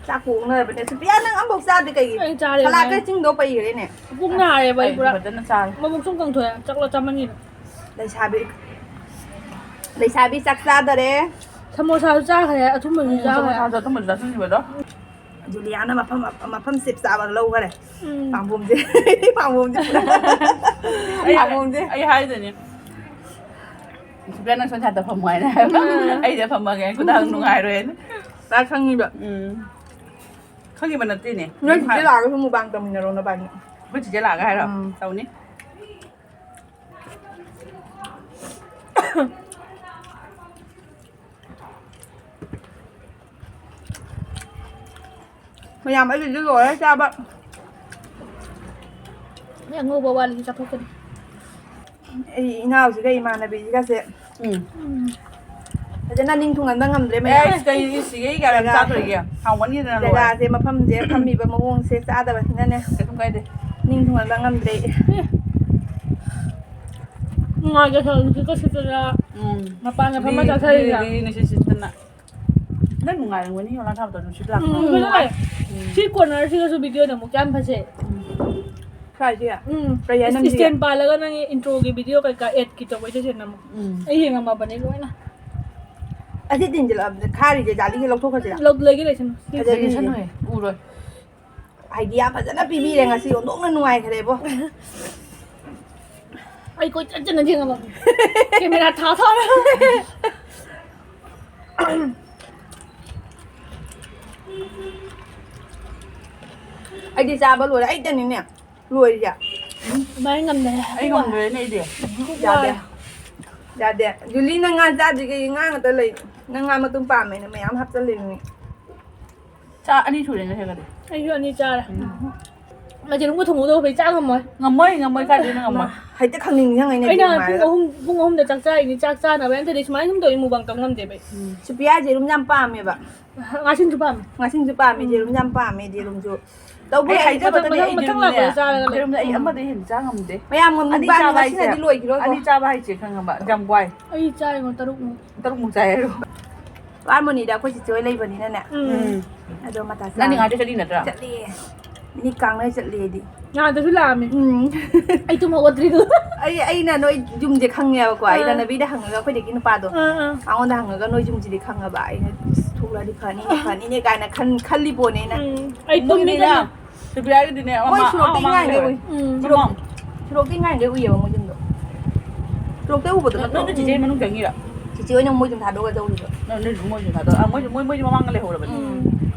ꯆꯥꯛꯄꯨ ꯑꯣꯛꯅꯔꯕꯅꯦ꯫ ꯁꯨꯄ꯭ꯔꯤꯌꯥ, ꯅꯪ ꯑꯃꯐꯥꯎ ꯆꯥꯗꯦ ꯀꯩꯒꯤ? ꯑꯩ ꯆꯥꯔꯦ, ꯁꯂꯥꯠꯀ ꯉꯥꯏ꯫ ꯆꯤꯡꯗꯣ ꯄꯩꯈ꯭ꯔꯦꯅꯦ꯫ ꯄꯨꯛ ꯅꯥꯔꯦꯕ ꯑꯩ ꯑꯩ ꯄꯨꯔꯥ꯫ ꯐꯖꯅ ꯆꯥꯔꯦ꯫ ꯃꯕꯨꯛ ꯁꯨꯝ ꯀꯪꯊꯣꯛꯑꯦ꯫ ꯆꯥꯛꯂꯣ ꯆꯥꯃꯟꯒꯤꯗ꯫ ꯂꯩꯁꯥꯕꯤ, ꯂꯩꯁꯥꯕꯤ ꯆꯥꯛ ꯆꯥꯗꯔꯦ꯫ ꯁꯃꯣꯁꯥꯁꯨ ꯆꯥꯈ꯭ꯔꯦ, ꯑꯊꯨꯝꯕꯁꯨ ꯎꯝ, ꯆꯥꯈ꯭ꯔꯦ꯫ ꯁꯃꯣꯁꯥꯁꯨ ꯑꯊꯨꯝꯕꯁꯨ ꯆꯥꯁꯤꯟꯈꯤꯕꯗꯣ꯫ ꯖꯨꯂꯤꯌꯥꯅ ꯃꯐꯝ, ꯃꯐꯝ ꯁꯤꯞ ꯆꯥꯕ ꯂꯧꯈꯔꯦ꯫ ꯎꯝ꯫ ꯄꯥꯝꯕꯣꯝꯁꯦ, ꯄꯥꯝꯕꯣꯝꯁꯦ ꯄꯨꯔꯥ, ꯑꯩ, ꯄꯥꯝꯕꯣꯝꯁꯦ꯫ ꯑꯩ ꯍꯥꯏꯗꯣꯏꯅꯦ꯫ ꯁꯨꯄ꯭ꯔꯤꯌꯥ, ꯅꯪ ꯁꯣꯝ ꯁꯥꯏꯗ ꯐꯝꯃꯣ ꯍꯥꯏꯅ ꯍꯥꯏꯕ꯫ ꯎꯝ꯫ ꯑꯩꯗ ꯐꯝꯃꯒꯦ, ꯈꯨꯗꯥꯡ ꯅꯨꯡꯉꯥꯏꯔꯣꯏꯅ꯫ ꯃꯥ ꯈꯪꯉꯤꯕ꯫ ꯎꯝ꯫ ꯈꯪꯉꯤꯕ ꯅꯠꯇꯦꯅꯦ꯫ ꯅꯣꯏ ꯆꯤꯆꯦ ꯂꯥꯛꯑꯒꯁꯨ ꯃꯨꯛꯕꯥꯡ ꯇꯧꯃꯤꯟꯅꯔꯣ ꯅꯕꯥꯅꯤ꯫ ꯑꯩꯈꯣꯏ ꯆꯤꯆꯦ ꯂꯥꯛꯑꯒ ꯍꯥꯏꯔꯣ? ꯎꯝ꯫ ꯇꯧꯅꯤ꯫ ꯃꯌꯥꯝ ꯑꯩꯒꯤꯗꯤ ꯂꯣꯏꯔꯦ ꯆꯥꯕ꯫ ꯑꯩ ꯑꯉꯧꯕ ꯋꯥꯠꯂꯤ ꯆꯥꯊꯣꯛꯀꯅꯤ꯫ ꯑꯩ ꯏꯅꯥꯎꯁꯤꯒ ꯏꯃꯥꯟꯅꯕꯤꯁꯤꯒꯁꯦ ꯎꯝ꯫ ꯎꯝ꯫ ꯐꯖꯅ ꯅꯤꯡ ꯊꯨꯡꯍꯟꯕ ꯉꯝꯗ꯭ꯔꯦ ꯃꯌꯥꯝ꯫ ꯑꯦꯁ, ꯀꯩ ꯁꯤꯒꯦ ꯀꯌꯥ ꯌꯥꯝ ꯖꯒꯥ-, ꯆꯥꯗꯣꯏꯒꯦ? ꯍꯥꯎꯃꯟꯈꯤꯗꯅ ꯂꯣꯏꯔꯦ꯫ ꯖꯒꯥꯁꯦ, ꯃꯐꯝꯁꯦ, ꯐꯝꯃꯤꯕ ꯃꯑꯣꯡꯁꯦ ꯆꯥꯗꯕꯁꯤꯅꯅꯦ ꯀꯩꯁꯨꯝ ꯀꯥꯏꯗꯦ꯫ ꯅꯤꯡ ꯊꯨꯡꯍꯟꯕ ꯉꯝꯗ꯭ꯔꯦ꯫ ꯑꯦ꯫ ꯅꯨꯡꯉꯥꯏꯖ ꯊꯕꯛꯁꯤꯒ ꯁꯤꯠꯇꯅ ꯎꯝ꯫ ꯃꯄꯥꯟꯗ ꯐꯝꯃ ꯂꯤꯔꯤ, ꯆꯥꯊꯔꯤꯔꯥ? ꯂꯤꯔꯤ, ꯅꯨꯡꯁꯤꯠ ꯁꯤꯠꯇꯅ꯫ ꯅꯪ ꯅꯨꯡꯉꯥꯏꯔꯝꯒꯅꯤ, ꯌꯣꯂꯥ ꯊꯥꯕꯗꯣ ꯅꯨꯡꯁꯤꯠ ꯂꯥꯛꯄ꯫ ꯎꯝ, ꯐꯖꯅ ꯂꯥꯛꯑꯦ꯫ ꯎꯝ꯫ ꯁꯤ ꯀꯣꯔꯅꯔꯁꯤꯒꯁꯨ ꯚꯤꯗꯤꯑꯣꯗ ꯑꯃꯨꯛ ꯀꯌꯥꯝ ꯐꯖꯩ꯫ ꯎꯝ꯫ ꯁ꯭ꯋꯥꯏꯁꯦ ꯎꯝ ꯀꯩ ꯍꯥꯏ ꯅꯪꯁꯤꯒꯦ? Stand ꯄꯥꯜꯂꯒ ꯅꯪꯒꯤ introꯒꯤ video ꯀꯩꯀꯥ adꯀꯤ ꯇꯧꯕꯩꯗꯣ ꯁꯦ ꯅꯝꯃꯣ꯫ ꯎꯝ꯫ ꯑꯩ ꯌꯦꯡꯉꯝꯃꯕꯅꯦ ꯂꯣꯏꯅ꯫ ꯑꯁꯤ ꯇꯤꯟꯁꯤꯜꯂꯛꯑꯕꯅꯦ ꯈꯥꯔꯤꯁꯦ ꯖꯥꯂꯤꯁꯦ ꯂꯧꯊꯣꯛꯈ꯭ꯔꯁꯤꯔ? ꯂꯧ-, ꯂꯩꯒꯦ ꯂꯩꯁꯅꯨ꯫ ꯐꯖꯔꯤꯁꯦ꯫ ꯂꯩꯁꯅꯨꯍꯦ, ꯎꯔꯣꯏ꯫ Idea ꯐꯖꯅ ꯄꯤꯕꯤꯔꯦ ꯉꯁꯤ ꯑꯣꯟꯊꯣꯛꯅ ꯅꯨꯡꯉꯥꯏꯈ꯭ꯔꯦꯕꯣ꯫ ꯑꯩ ꯀꯣꯏꯆꯠ ꯆꯠꯅ ꯌꯦꯡꯉꯝꯃꯕꯅꯦ꯫ Camera ꯊꯥ ꯊꯥꯔ꯫ ꯑꯩꯗꯤ ꯆꯥꯕ ꯂꯣꯏꯔꯦ ꯑꯩꯇꯅꯤꯅꯦ꯫ ꯂꯣꯏꯔꯤꯁꯦ꯫ ꯑꯗꯨꯃꯥꯏꯅ ꯉꯝꯗꯦ꯫ ꯑꯩ ꯉꯝꯗ꯭ꯔꯦꯅꯦ ꯑꯩꯗꯤ꯫ ꯌꯥꯗꯦ꯫ ꯌꯥꯗꯦ꯫ ꯖꯨꯂꯤ ꯅꯪ ꯉꯥ ꯆꯥꯗ꯭ꯔꯤ ꯀꯩꯒꯤ ꯉꯥ ꯉꯥꯛꯇ ꯂꯩ? ꯅꯪ ꯉꯥ ꯃꯇꯨꯝ ꯄꯥꯝꯃꯦꯅ ꯃꯌꯥꯝ ꯍꯥꯞꯆꯜꯂꯤꯅꯤ꯫ ꯆꯥ ꯑꯅꯤ ꯁꯨꯔꯦ ꯉꯁꯤꯒꯗꯤ꯫ ꯑꯩꯁꯨ ꯑꯅꯤ ꯆꯥꯔꯦ꯫ ꯎꯝ꯫ ꯃꯆꯦ ꯅꯪꯕꯨ ꯊꯣꯡꯕꯗꯣ ꯍꯧꯕꯩ ꯆꯥ ꯉꯝꯃꯣꯏ꯫ ꯉꯝꯃꯣꯏ, ꯉꯝꯃꯣꯏ, ꯀꯥꯏꯗꯩꯅꯣ ꯉꯝꯃꯣꯏ? ꯍꯦꯛꯇ ꯈꯪꯅꯤꯡ ꯅꯤꯡꯁꯤꯡꯉꯛꯏꯅꯦ ꯑꯩꯅ ꯑꯗꯨ ꯄꯨꯡ ꯅꯨꯡꯉꯥꯏꯔꯒ꯫ ꯑꯍꯨꯝ, ꯄꯨꯡ ꯑꯍꯨꯝꯗ ꯆꯥꯛ ꯆꯥꯔꯤꯅꯤ, ꯆꯥꯛ ꯆꯥꯅꯕ ꯅꯠꯇ꯭ꯔꯗꯤ ꯁꯨꯃꯥꯏꯅ ꯁꯨꯝ ꯇꯧꯔꯤ ꯃꯨꯛꯕꯥꯡ ꯇꯧ ꯉꯝꯗꯦꯕ ꯑꯩ꯫ ꯎꯝ꯫ ꯁꯨꯄ꯭ꯔꯤꯌꯥꯁꯦ ꯌꯦꯔꯨꯝ ꯌꯥꯝ ꯄꯥꯝꯃꯦꯕ꯫ ꯉꯥꯁꯤꯡꯁꯨ ꯄꯥꯝꯃꯦ꯫ ꯉꯥꯁꯤꯡꯁꯨ ꯄꯥꯝꯃꯦ, ꯎꯝ꯫ ꯌꯦꯔꯨꯝ ꯌꯥꯝ ꯄꯥꯝꯃꯦ, ꯌꯦꯔꯨꯝꯁꯨ꯫ ꯇꯧꯕ ꯑꯩ ꯍꯩꯇꯕ ꯃꯊꯪ, ꯇꯅꯦ ꯃꯊꯪ, ꯑꯩ ꯃꯊꯪ ꯌꯦꯔꯨꯝꯅꯦ꯫ ꯂꯥꯛꯄꯗ ꯆꯥꯔꯒ ꯂꯩ꯫ ꯌꯦꯔꯨꯝꯅꯦ ꯑꯩ ꯎꯝ꯫ ꯑꯃꯗꯩ ꯍꯦꯟꯅ ꯆꯥ ꯉꯝꯗꯦ꯫ ꯃꯌꯥꯝ ꯑꯅꯤ ꯃꯨꯛꯕꯥꯡ ꯆꯥꯕ ꯍꯥꯏꯁꯦ, ꯉꯁꯤꯅꯗꯤ ꯂꯣꯏꯈꯤꯔꯣꯏꯀꯣ꯫ ꯑꯅꯤ ꯆꯥꯕ ꯍꯥꯏꯁꯦ ꯈꯪꯉꯕ? ꯌꯥꯝ ꯋꯥꯏ꯫ ꯑꯩ ꯆꯥꯔꯤꯉꯣ ꯇꯔꯨꯛꯃꯨꯛ꯫ ꯇꯔꯨꯛꯃꯨꯛ ꯆꯥꯏ ꯍꯥꯏꯔꯣ? ꯍꯥꯔꯃꯣꯅꯤꯗ ꯑꯩꯈꯣꯏ ꯆꯤꯆꯦ ꯍꯣꯏ ꯂꯩꯕꯅꯤꯅꯅꯦ꯫ ꯎꯝ꯫ ꯎꯝ꯫ ꯑꯗꯣ ꯃꯇꯥ ꯅꯪꯗꯤ ꯆꯥꯔꯦ꯫ ꯉꯥꯗ ꯆꯠꯂꯤ ꯅꯠꯇ꯭ꯔꯥ? ꯆꯠꯂꯤꯌꯦ꯫ ꯃꯤꯠ ꯀꯥꯡꯅ ꯆꯠꯂꯤ ꯑꯩꯗꯤ꯫ ꯉꯥꯗꯁꯨ ꯂꯥꯛꯑꯝꯃꯤ꯫ ꯎꯝ꯫ ꯑꯩ ꯇꯨꯝ ꯍꯧꯒꯠꯇ꯭ꯔꯤꯗꯨ꯫ ꯑꯩ, ꯑꯩꯅ ꯅꯣꯏ ꯌꯨꯝꯁꯦ ꯈꯪꯉꯦꯕꯀꯣ꯫ ꯑꯥ꯫ ꯑꯩꯅ ꯅꯕꯤꯗ ꯍꯪꯉꯒ ꯑꯩꯈꯣꯏꯗꯒꯤ ꯅꯨꯄꯥꯗꯣ꯫ ꯑꯥ, ꯑꯥ꯫ ꯃꯉꯣꯟꯗ ꯍꯪꯉꯒ ꯅꯣꯏ ꯌꯨꯝꯁꯤꯗꯤ ꯈꯪꯉꯕ꯫ ꯑꯩꯅ ꯊꯣꯛꯂꯛꯑꯗꯤ ꯐꯅꯤꯅꯦ, ꯐꯅꯤꯅꯦ ꯀꯥꯏꯅ ꯈꯟ-, ꯈꯜꯂꯤ ꯄꯣꯠꯅꯦ ꯑꯩꯅ꯫ ꯎꯝ꯫ ꯑꯩ ꯇꯨꯝꯃꯤ ꯃꯣꯏꯒꯤꯅꯦ, ꯈꯪꯉꯦ꯫ ꯁꯨꯄ꯭ꯔꯤꯌꯥꯒꯤꯗꯤꯅꯦ, ꯃꯣꯏ ꯑꯃ, ꯁꯣꯔꯣꯛꯇ ꯑꯃ ꯏꯉꯥꯏꯉꯩ ꯂꯩꯍꯧꯋꯦ꯫ ꯎꯏ꯫ ꯎꯝ꯫ ꯁꯣꯔꯣꯛ-, ꯁꯣꯔꯣꯛꯇ ꯏꯉꯥꯏꯉꯩ ꯎꯏꯌꯦꯕ ꯃꯣꯏ ꯌꯨꯝꯗꯣ꯫ ꯁꯣꯔꯣꯛꯇ ꯎꯕꯗꯣ ꯅꯣꯏ, ꯅꯠꯇ꯭ꯔꯣ? ꯅꯣꯏ ꯆꯤꯆꯦ ꯎꯝ꯫ ꯃꯅꯨꯡ ꯆꯪꯉꯤꯔꯣ? ꯆꯤꯆꯦ ꯍꯣꯏꯅ ꯃꯣꯏ ꯌꯨꯝ ꯊꯥꯗꯣꯛꯑꯒ ꯇꯧꯔꯤꯕ꯫ ꯅꯣꯏ, ꯅꯣꯏ ꯃꯣꯏ ꯌꯨꯝ ꯊꯥꯗꯣꯛ-, ꯑ, ꯃꯣꯏ, ꯃꯣꯏ, ꯃꯣꯏ ꯃꯃꯥꯡꯗ ꯂꯩꯍꯧꯔꯕꯅꯦ꯫ ꯎꯝ꯫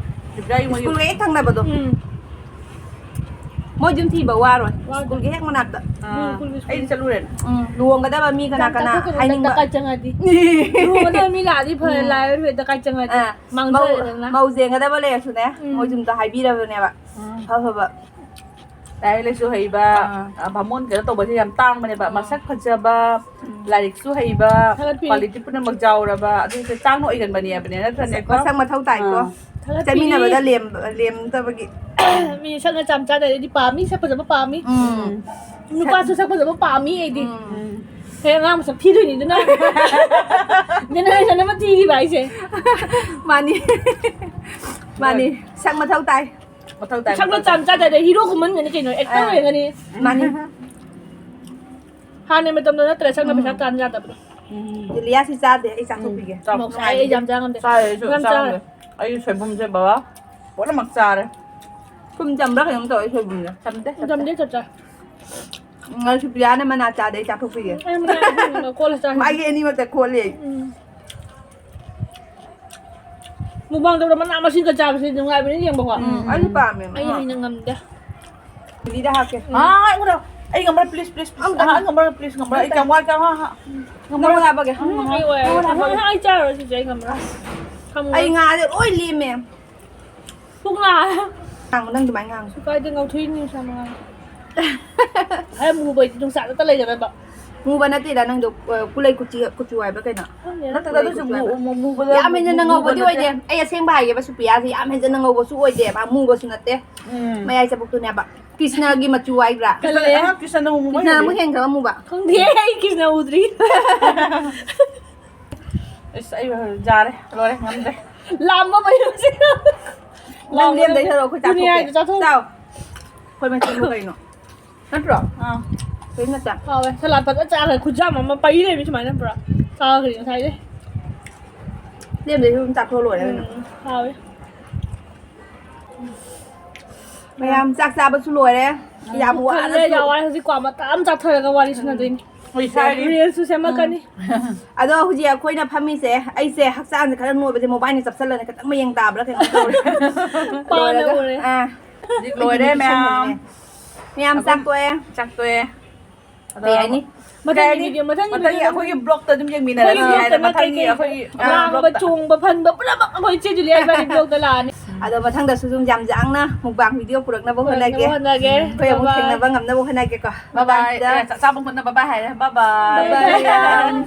ꯁꯨꯄ꯭ꯔꯤꯌꯥꯒꯤ ꯃꯣꯏ ꯌꯨꯝ꯫ ꯁ꯭ꯀꯨꯜꯒ ꯍꯦꯛ ꯊꯪꯅꯕꯗꯣ꯫ ꯎꯝ꯫ ꯃꯣꯏ ꯌꯨꯝ ꯊꯤꯕ ꯋꯥꯔꯣꯏ꯫ ꯋꯥꯔꯣꯏ꯫ ꯁ꯭ꯀꯨꯜꯒꯤ ꯍꯦꯛ ꯃꯅꯥꯛꯇ꯫ ꯑꯥ, ꯎꯝ, ꯁ꯭ꯀꯨꯜꯒꯤ, ꯁ꯭ꯀꯨꯜꯒꯤ꯫ ꯑꯩꯗꯤ ꯆꯠꯂꯨꯔꯦꯅꯦ꯫ ꯎꯝ, ꯂꯨꯍꯣꯡꯒꯗꯕ ꯃꯤ ꯀꯅꯥ ꯌꯥꯝ ꯀꯅꯥ ꯆꯥꯊꯣꯛꯀꯅꯨ, ꯍꯥꯏꯅꯤꯡꯕ꯫ ꯗꯀꯥꯏ ꯆꯪꯉꯗꯤ꯫ ꯂꯨꯍꯣꯡꯒꯗꯕ ꯃꯤ ꯂꯥꯛꯑꯗꯤ ꯐꯔꯦ, ꯎꯝ꯫ ꯂꯥꯛꯑꯔꯣꯏ, ꯗꯀꯥꯏ ꯆꯪꯉꯗꯤ꯫ ꯑꯥ, ꯃꯥꯡꯖꯔꯦꯗꯅ꯫ ꯃꯧ, ꯃꯧ ꯌꯦꯡꯒꯗꯕ ꯂꯩꯔꯁꯨꯅꯦ, ꯎꯝ꯫ ꯃꯣꯏ ꯌꯨꯝꯗ ꯍꯥꯏꯕꯤꯔꯕꯅꯦꯕ꯫ ꯎꯝ꯫ ꯐ ꯐꯕ꯫ ꯂꯥꯏꯔꯤꯛ ꯂꯥꯏꯁꯨ ꯍꯩꯕ, ꯑꯥ꯫ ꯑ, ꯕꯥꯃꯣꯟ ꯀꯩꯅꯣ ꯇꯧꯕꯁꯦ ꯌꯥꯝ ꯇꯥꯡꯕꯅꯦꯕ꯫ ꯑꯥ꯫ ꯃꯁꯛ ꯐꯖꯕ, ꯎꯝ꯫ ꯂꯥꯏꯔꯤꯛꯁꯨ ꯍꯩꯕ, ꯊꯥꯒꯠꯄꯤ꯫ Quality ꯄꯨꯝꯅꯃꯛ ꯌꯥꯎꯔꯕ, ꯑꯗꯨꯁꯦ ꯇꯥꯡꯅ ꯑꯣꯏꯒꯟꯕꯅꯦꯕꯅꯦ, ꯅꯠꯇ꯭ꯔꯅꯦꯀꯣ? ꯃꯁꯛ ꯃꯊꯧ ꯇꯥꯏꯀꯣ꯫ ꯑꯥ꯫ ꯊꯥꯒꯠꯄꯤꯔꯤ꯫ ꯆꯠꯃꯤꯟꯅꯕꯗ ꯂꯦꯝ-, ꯂꯦꯝꯗꯕꯒꯤ꯫ ꯃꯤ ꯁꯛꯅ ꯆꯥꯝ ꯆꯥꯗꯔꯗꯤ ꯄꯥꯝꯃꯤ, ꯁꯛ ꯐꯖꯕ ꯄꯥꯝꯃꯤ꯫ ꯎꯝ꯫ ꯅꯨꯄꯥꯁꯨ ꯁꯛ ꯐꯖꯕ ꯄꯥꯝꯃꯤ ꯑꯩꯗꯤ꯫ ꯎꯝ꯫ ꯍꯌꯦꯡ ꯑꯉꯥꯡ ꯃꯁꯛ ꯊꯤꯗꯣꯏꯅꯤ ꯑꯗꯨꯅ꯫ Generation ꯑꯃ ꯊꯤꯈꯤꯕ ꯍꯥꯏꯁꯦ꯫ ꯃꯥꯅꯤ꯫ ꯃꯥꯅꯤ꯫ ꯁꯛ ꯃꯊꯧ ꯇꯥꯏ꯫ ꯃꯊꯪ ꯇꯥꯏꯝ ꯁꯛꯅ ꯆꯥꯝ ꯆꯥꯗꯗꯤ ꯍꯤꯔꯣ ꯀꯨꯝꯍꯟꯒꯅꯤ ꯀꯩꯅꯣ, ꯑꯦꯛꯇꯔ ꯑꯥ꯫ ꯑꯣꯏꯔꯒꯅꯤ꯫ ꯃꯥꯅꯤ꯫ ꯍꯥꯟꯅꯩ ꯃꯇꯝꯗꯣ ꯅꯠꯇ꯭ꯔꯦ, ꯁꯛꯅ ꯎꯝ꯫ ꯄꯩꯁꯥ ꯇꯥꯟ ꯌꯥꯗꯕꯗꯣ꯫ ꯎꯝ꯫ ꯖꯨꯂꯤꯌꯥꯁꯤ ꯆꯥꯗꯦ, ꯑꯩ ꯆꯥꯊꯣꯛꯄꯤꯒꯦ꯫ ꯎꯝ꯫ ꯆꯥꯎ꯫ ꯃꯣꯔꯣꯛ ꯁꯥꯏ, ꯑꯩ ꯌꯥꯝ ꯆꯥ ꯉꯝꯗꯦ꯫ ꯆꯥꯔꯦ, ꯑꯩꯁꯨ ꯌꯥꯝ ꯆꯥ ꯆꯥꯔꯦ꯫ ꯉꯝꯗꯦ꯫ ꯑꯩ ꯁꯣꯏꯕꯨꯝꯁꯦ ꯕꯕꯥ ꯄꯨꯝꯅꯃꯛ ꯆꯥꯔꯦ꯫ ꯊꯨꯝ ꯆꯝꯕ꯭ꯔꯥ ꯀꯩꯅꯣꯝ ꯇꯧꯋꯦ ꯁꯣꯏꯕꯨꯝꯁꯦ꯫ ꯆꯝꯗꯦ, ꯆꯝꯗꯦ꯫ ꯆꯞ ꯆꯥꯏ꯫ ꯎꯝ, ꯁꯨꯄ꯭ꯔꯤꯌꯥꯅ ꯃꯅꯥ ꯆꯥꯗꯦ, ꯑꯩ ꯆꯥꯊꯣꯛꯄꯤꯒꯦ꯫ ꯑꯩ ꯃꯅꯥ ꯑꯍꯨꯝꯒ ꯀꯣꯜꯂ ꯆꯥꯏ꯫ ꯃꯥꯒꯤ ꯑꯅꯤꯃꯛꯇ ꯀꯣꯜꯂꯤ ꯑꯩ꯫ ꯎꯝ꯫ ꯃꯨꯛꯕꯥꯡ ꯇꯧꯔ ꯃꯅꯥ ꯃꯁꯤꯡꯒ ꯆꯥꯕꯁꯤ ꯅꯨꯡꯉꯥꯏꯕꯅꯤ ꯌꯦꯡꯕꯀꯣ꯫ ꯎꯝ, ꯑꯩꯁꯨ ꯄꯥꯝꯃꯦ ꯑꯩ ꯃꯅꯥ꯫ ꯍꯩꯅ ꯉꯝꯗꯦ꯫ ꯂꯤꯗ ꯍꯥꯞꯀꯦ꯫ ꯎꯝ꯫ ꯑꯥ, ꯑꯩꯉꯣꯟꯗ, ꯑꯩ ꯉꯝꯃꯔꯣꯏ, please, please, please꯫ ꯑꯝꯇ ꯑꯥ, ꯑꯩ ꯉꯝꯃꯔꯣꯏ, please, ꯉꯝꯃꯔꯣꯏ꯫ ꯑꯩ ꯀꯌꯥꯝ ꯋꯥꯏ, ꯀꯌꯥꯝ ꯋꯥ-, ꯍꯥ, ꯉꯝꯃꯔꯣꯏ꯫ ꯅꯪꯉꯣꯟꯗ ꯍꯥꯞꯄꯒꯦ꯫ ꯎꯝ, ꯑꯩ ꯑꯣꯏꯔꯦ꯫ ꯅꯪꯉꯣꯟꯗ ꯍꯥꯞꯄꯒꯦ꯫ ꯑꯩ ꯆꯥꯔꯣꯏ ꯁꯤꯁꯦ, ꯑꯩ ꯉꯝꯃꯔꯣꯏ꯫ ꯊꯝꯃꯣ꯫ ꯑꯩ ꯉꯥꯁꯦ ꯂꯣꯏ ꯂꯦꯝꯃꯦ꯫ ꯄꯨꯛ ꯅꯥꯔꯦ꯫ ꯉꯥꯡꯉꯨ, ꯅꯪ ꯑꯗꯨꯃꯥꯏꯅ ꯉꯥꯡꯉꯨ꯫ ꯀꯥꯏꯗꯩ ꯉꯧꯊꯣꯛꯏꯅꯤ ꯅꯨꯡꯁꯥ ꯃꯉꯥꯜ꯫ ꯈꯔ ꯃꯨꯕꯩꯗꯤ ꯅꯨꯡꯁꯥꯗ ꯂꯩꯒꯗꯕ꯫ ꯃꯨꯕ ꯅꯠꯇꯦꯗ ꯅꯪꯗꯣ, ꯑ, ꯀꯨꯂꯩ ꯀꯨꯆꯤ, ꯀꯨꯆꯨ ꯍꯥꯏꯕ꯭ꯔꯥ ꯀꯩꯅꯣ? ꯈꯪꯗꯦ꯫ ꯅꯠꯇꯦꯗ, ꯀꯨꯂꯩ ꯑꯗꯨꯁꯨ ꯀꯨꯆꯨ ꯃꯨ-, ꯍꯥꯏꯕ꯭ꯔꯥ? ꯃꯨ-, ꯃꯨꯕꯗ ꯌꯥꯝ ꯍꯦꯟꯖꯟꯅ ꯃꯨ-, ꯃꯨꯕ ꯉꯧꯕꯗꯤ ꯅꯠꯇꯦ꯫ ꯑꯣꯏꯗꯦ꯫ ꯑꯩ ꯑꯁꯦꯡꯕ ꯍꯥꯏꯒꯦꯕ, ꯁꯨꯄ꯭ꯔꯤꯌꯥꯁꯦ ꯌꯥꯝ ꯍꯦꯟꯖꯟꯅ ꯉꯧꯕꯁꯨ ꯑꯣꯏꯗꯦ, ꯃꯥ ꯃꯨꯕꯁꯨ ꯅꯠꯇꯦ꯫ ꯎꯝ꯫ ꯃꯌꯥꯏ ꯆꯕꯨꯛꯇꯨꯅꯦꯕ꯫ ꯀ꯭ꯔꯤꯁꯅꯒꯤ ꯃꯆꯨ ꯍꯥꯏꯕ꯭ꯔꯥ? ꯀꯜꯂꯦ꯫ ꯑꯍ, ꯀ꯭ꯔꯤꯁꯅ ꯑꯃꯨꯛ ꯃꯨꯕ ꯀ꯭ꯔꯤꯁꯅ ꯑꯃꯨꯛ ꯍꯦꯟꯒ꯭ꯔꯦ꯫ ꯍꯦꯟꯈ꯭ꯔꯕ ꯃꯨꯕ? ꯈꯪꯗꯦ, ꯑꯩ ꯀ꯭ꯔꯤꯁꯅ ꯎꯗ꯭ꯔꯤ꯫ ꯑꯁ, ꯑꯩ ꯌꯥꯔꯦ, ꯂꯣꯏꯔꯦ, ꯉꯝꯗ꯭ꯔꯦ꯫ ꯂꯥꯝꯕ ꯃꯌꯥꯝꯁꯦ꯫ ꯅꯪ ꯂꯦꯝꯗꯩ ꯁꯔꯨꯛ ꯑꯩꯈꯣꯏ ꯆꯥꯊꯣꯛꯀꯦ꯫ ꯗꯨꯅꯤꯌꯥꯒꯤ ꯆꯥꯊꯣꯛ-꯫ ꯆꯥꯎ꯫ ꯑꯩꯈꯣꯏ ꯃꯆꯤꯟꯕꯨ ꯀꯩꯅꯣ? ꯅꯠꯇ꯭ꯔꯣ? ꯑꯥ꯫ ꯀꯩꯅꯣ ꯅꯠꯇꯦ? ꯍꯥꯎꯋꯦ꯫ ꯁꯂꯥꯗ ꯐꯖꯅ ꯆꯥꯈ꯭ꯔꯦ꯫ ꯈꯨꯖꯥꯝ ꯑꯃ ꯄꯩ ꯂꯩꯔꯝꯃꯤ ꯁꯨꯃꯥꯏꯅ ꯄꯨꯔꯥ꯫ ꯆꯥꯈ꯭ꯔꯦ ꯉꯁꯥꯏꯗꯩ꯫ ꯂꯦꯝꯗꯩꯁꯨ ꯑꯗꯨꯝ ꯆꯥꯊꯣꯛꯑ ꯂꯣꯏꯔꯦ ꯀꯩꯅꯣ꯫ ꯎꯝ, ꯍꯥꯎꯋꯦ꯫ ꯃꯌꯥꯝ ꯆꯥꯛ ꯆꯥꯕꯁꯨ ꯂꯣꯏꯔꯦ꯫ ꯌꯥꯝ ꯄꯨꯛ ꯊꯜꯂꯦ, ꯋꯥꯔꯁꯨ꯫ ꯌꯥꯝ ꯋꯥꯔꯦ꯫ ꯍꯧꯖꯤꯛ ꯀ꯭ꯋꯥ ꯃꯇꯥ ꯑꯃ ꯆꯥꯊꯔꯒ ꯋꯥꯔꯤ ꯁꯥꯟꯅꯗꯣꯏꯅꯤ꯫ ꯍꯣꯏ, ꯁꯥꯔꯤ꯫ ꯔꯤꯜꯁꯁꯨ ꯁꯦꯝꯃꯛꯀꯅꯤ꯫ ꯑꯗꯣ ꯍꯧꯖꯤꯛ ꯑꯩꯈꯣꯏꯅ ꯐꯝꯃꯤꯁꯦ, ꯑꯩꯁꯦ ꯍꯛꯆꯥꯡꯁꯦ ꯈꯔ ꯅꯣꯏꯕꯁꯦ ꯃꯣꯕꯥꯏꯜꯅ ꯆꯞꯁꯜꯂꯅꯤ, ꯈꯤꯇꯪ ꯃꯌꯦꯡ ꯇꯥꯕ꯭ꯔꯥ ꯀꯩꯅꯣ ꯇꯧꯔꯦ꯫ ꯄꯥꯅ ꯂꯣꯏꯔꯒ, ꯎꯔꯦ꯫ ꯑꯥ꯫ ꯍꯧꯖꯤꯛ ꯂꯣꯏꯔꯦ ꯑꯩꯗꯤ ꯃꯌꯥꯝ꯫ ꯃꯌꯥꯝ ꯆꯥꯛ ꯇꯣꯛꯑꯦ꯫ ꯆꯥꯛ ꯇꯣꯛꯑꯦ꯫ ꯑꯗꯣ ꯀꯩ ꯍꯥꯏꯅꯤ? ꯀꯩ ꯃꯊꯪꯒꯤ ꯍꯥꯏꯅꯤ? ꯚꯤꯗꯤꯑꯣ, ꯃꯊꯪꯒꯤ ꯃꯊꯪꯒꯤ ꯚꯤꯗꯤꯑꯣꯗ ꯑꯩꯈꯣꯏꯒꯤ ꯕ꯭ꯂꯣꯛꯇ ꯑꯗꯨꯝ ꯌꯦꯡꯃꯤꯟꯅꯔꯁꯤ ꯑꯩꯈꯣꯏꯒꯤ ꯍꯥꯏꯔꯦ꯫ ꯕ꯭ꯂꯣꯛꯇꯅ ꯃꯊꯪꯒꯤ ꯀꯩꯀꯩ ꯑꯩꯈꯣꯏꯒꯤ, ꯑ, ꯂꯥꯡꯕ, ꯕ꯭ꯂꯣꯛꯇ꯫ ꯆꯣꯡꯕ, ꯐꯟꯕ ꯄꯨꯝꯅꯃꯛ ꯑꯩꯈꯣꯏ ꯏꯆꯦ ꯖꯨꯂꯤꯌꯥ ꯏꯕꯥꯅꯤ ꯕ꯭ꯂꯣꯛꯇ ꯂꯥꯛꯑꯅꯤ꯫ ꯑꯗꯣ ꯃꯊꯪꯗꯁꯨ ꯑꯗꯨꯝ ꯌꯥꯝ ꯌꯥꯡꯅ ꯃꯨꯛꯕꯥꯡ ꯚꯤꯗꯤꯑꯣ ꯄꯨꯔꯛꯅꯕ ꯄꯨꯔꯛꯅꯕ ꯍꯣꯠꯅꯒꯦ꯫ ꯍꯣꯠꯅꯒꯦ꯫ ꯑꯩꯈꯣꯏ ꯑꯃꯨꯛ ꯕꯥꯏ ꯕꯥꯏ꯫ ꯊꯦꯡꯅꯕ ꯉꯝꯅꯕ ꯍꯣꯠꯅꯒꯦꯀꯣ꯫ ꯕꯥꯏ ꯕꯥꯏ꯫ ꯃꯇꯥꯡꯁꯤꯗ ꯑꯦ, ꯆꯥꯛ ꯆꯥꯕ ꯃꯨꯟꯅ ꯕꯥꯏ ꯕꯥꯏ ꯍꯥꯏꯔꯦ꯫ ꯕꯥꯏ ꯕꯥꯏ꯫ ꯕꯥꯏ ꯕꯥꯏ꯫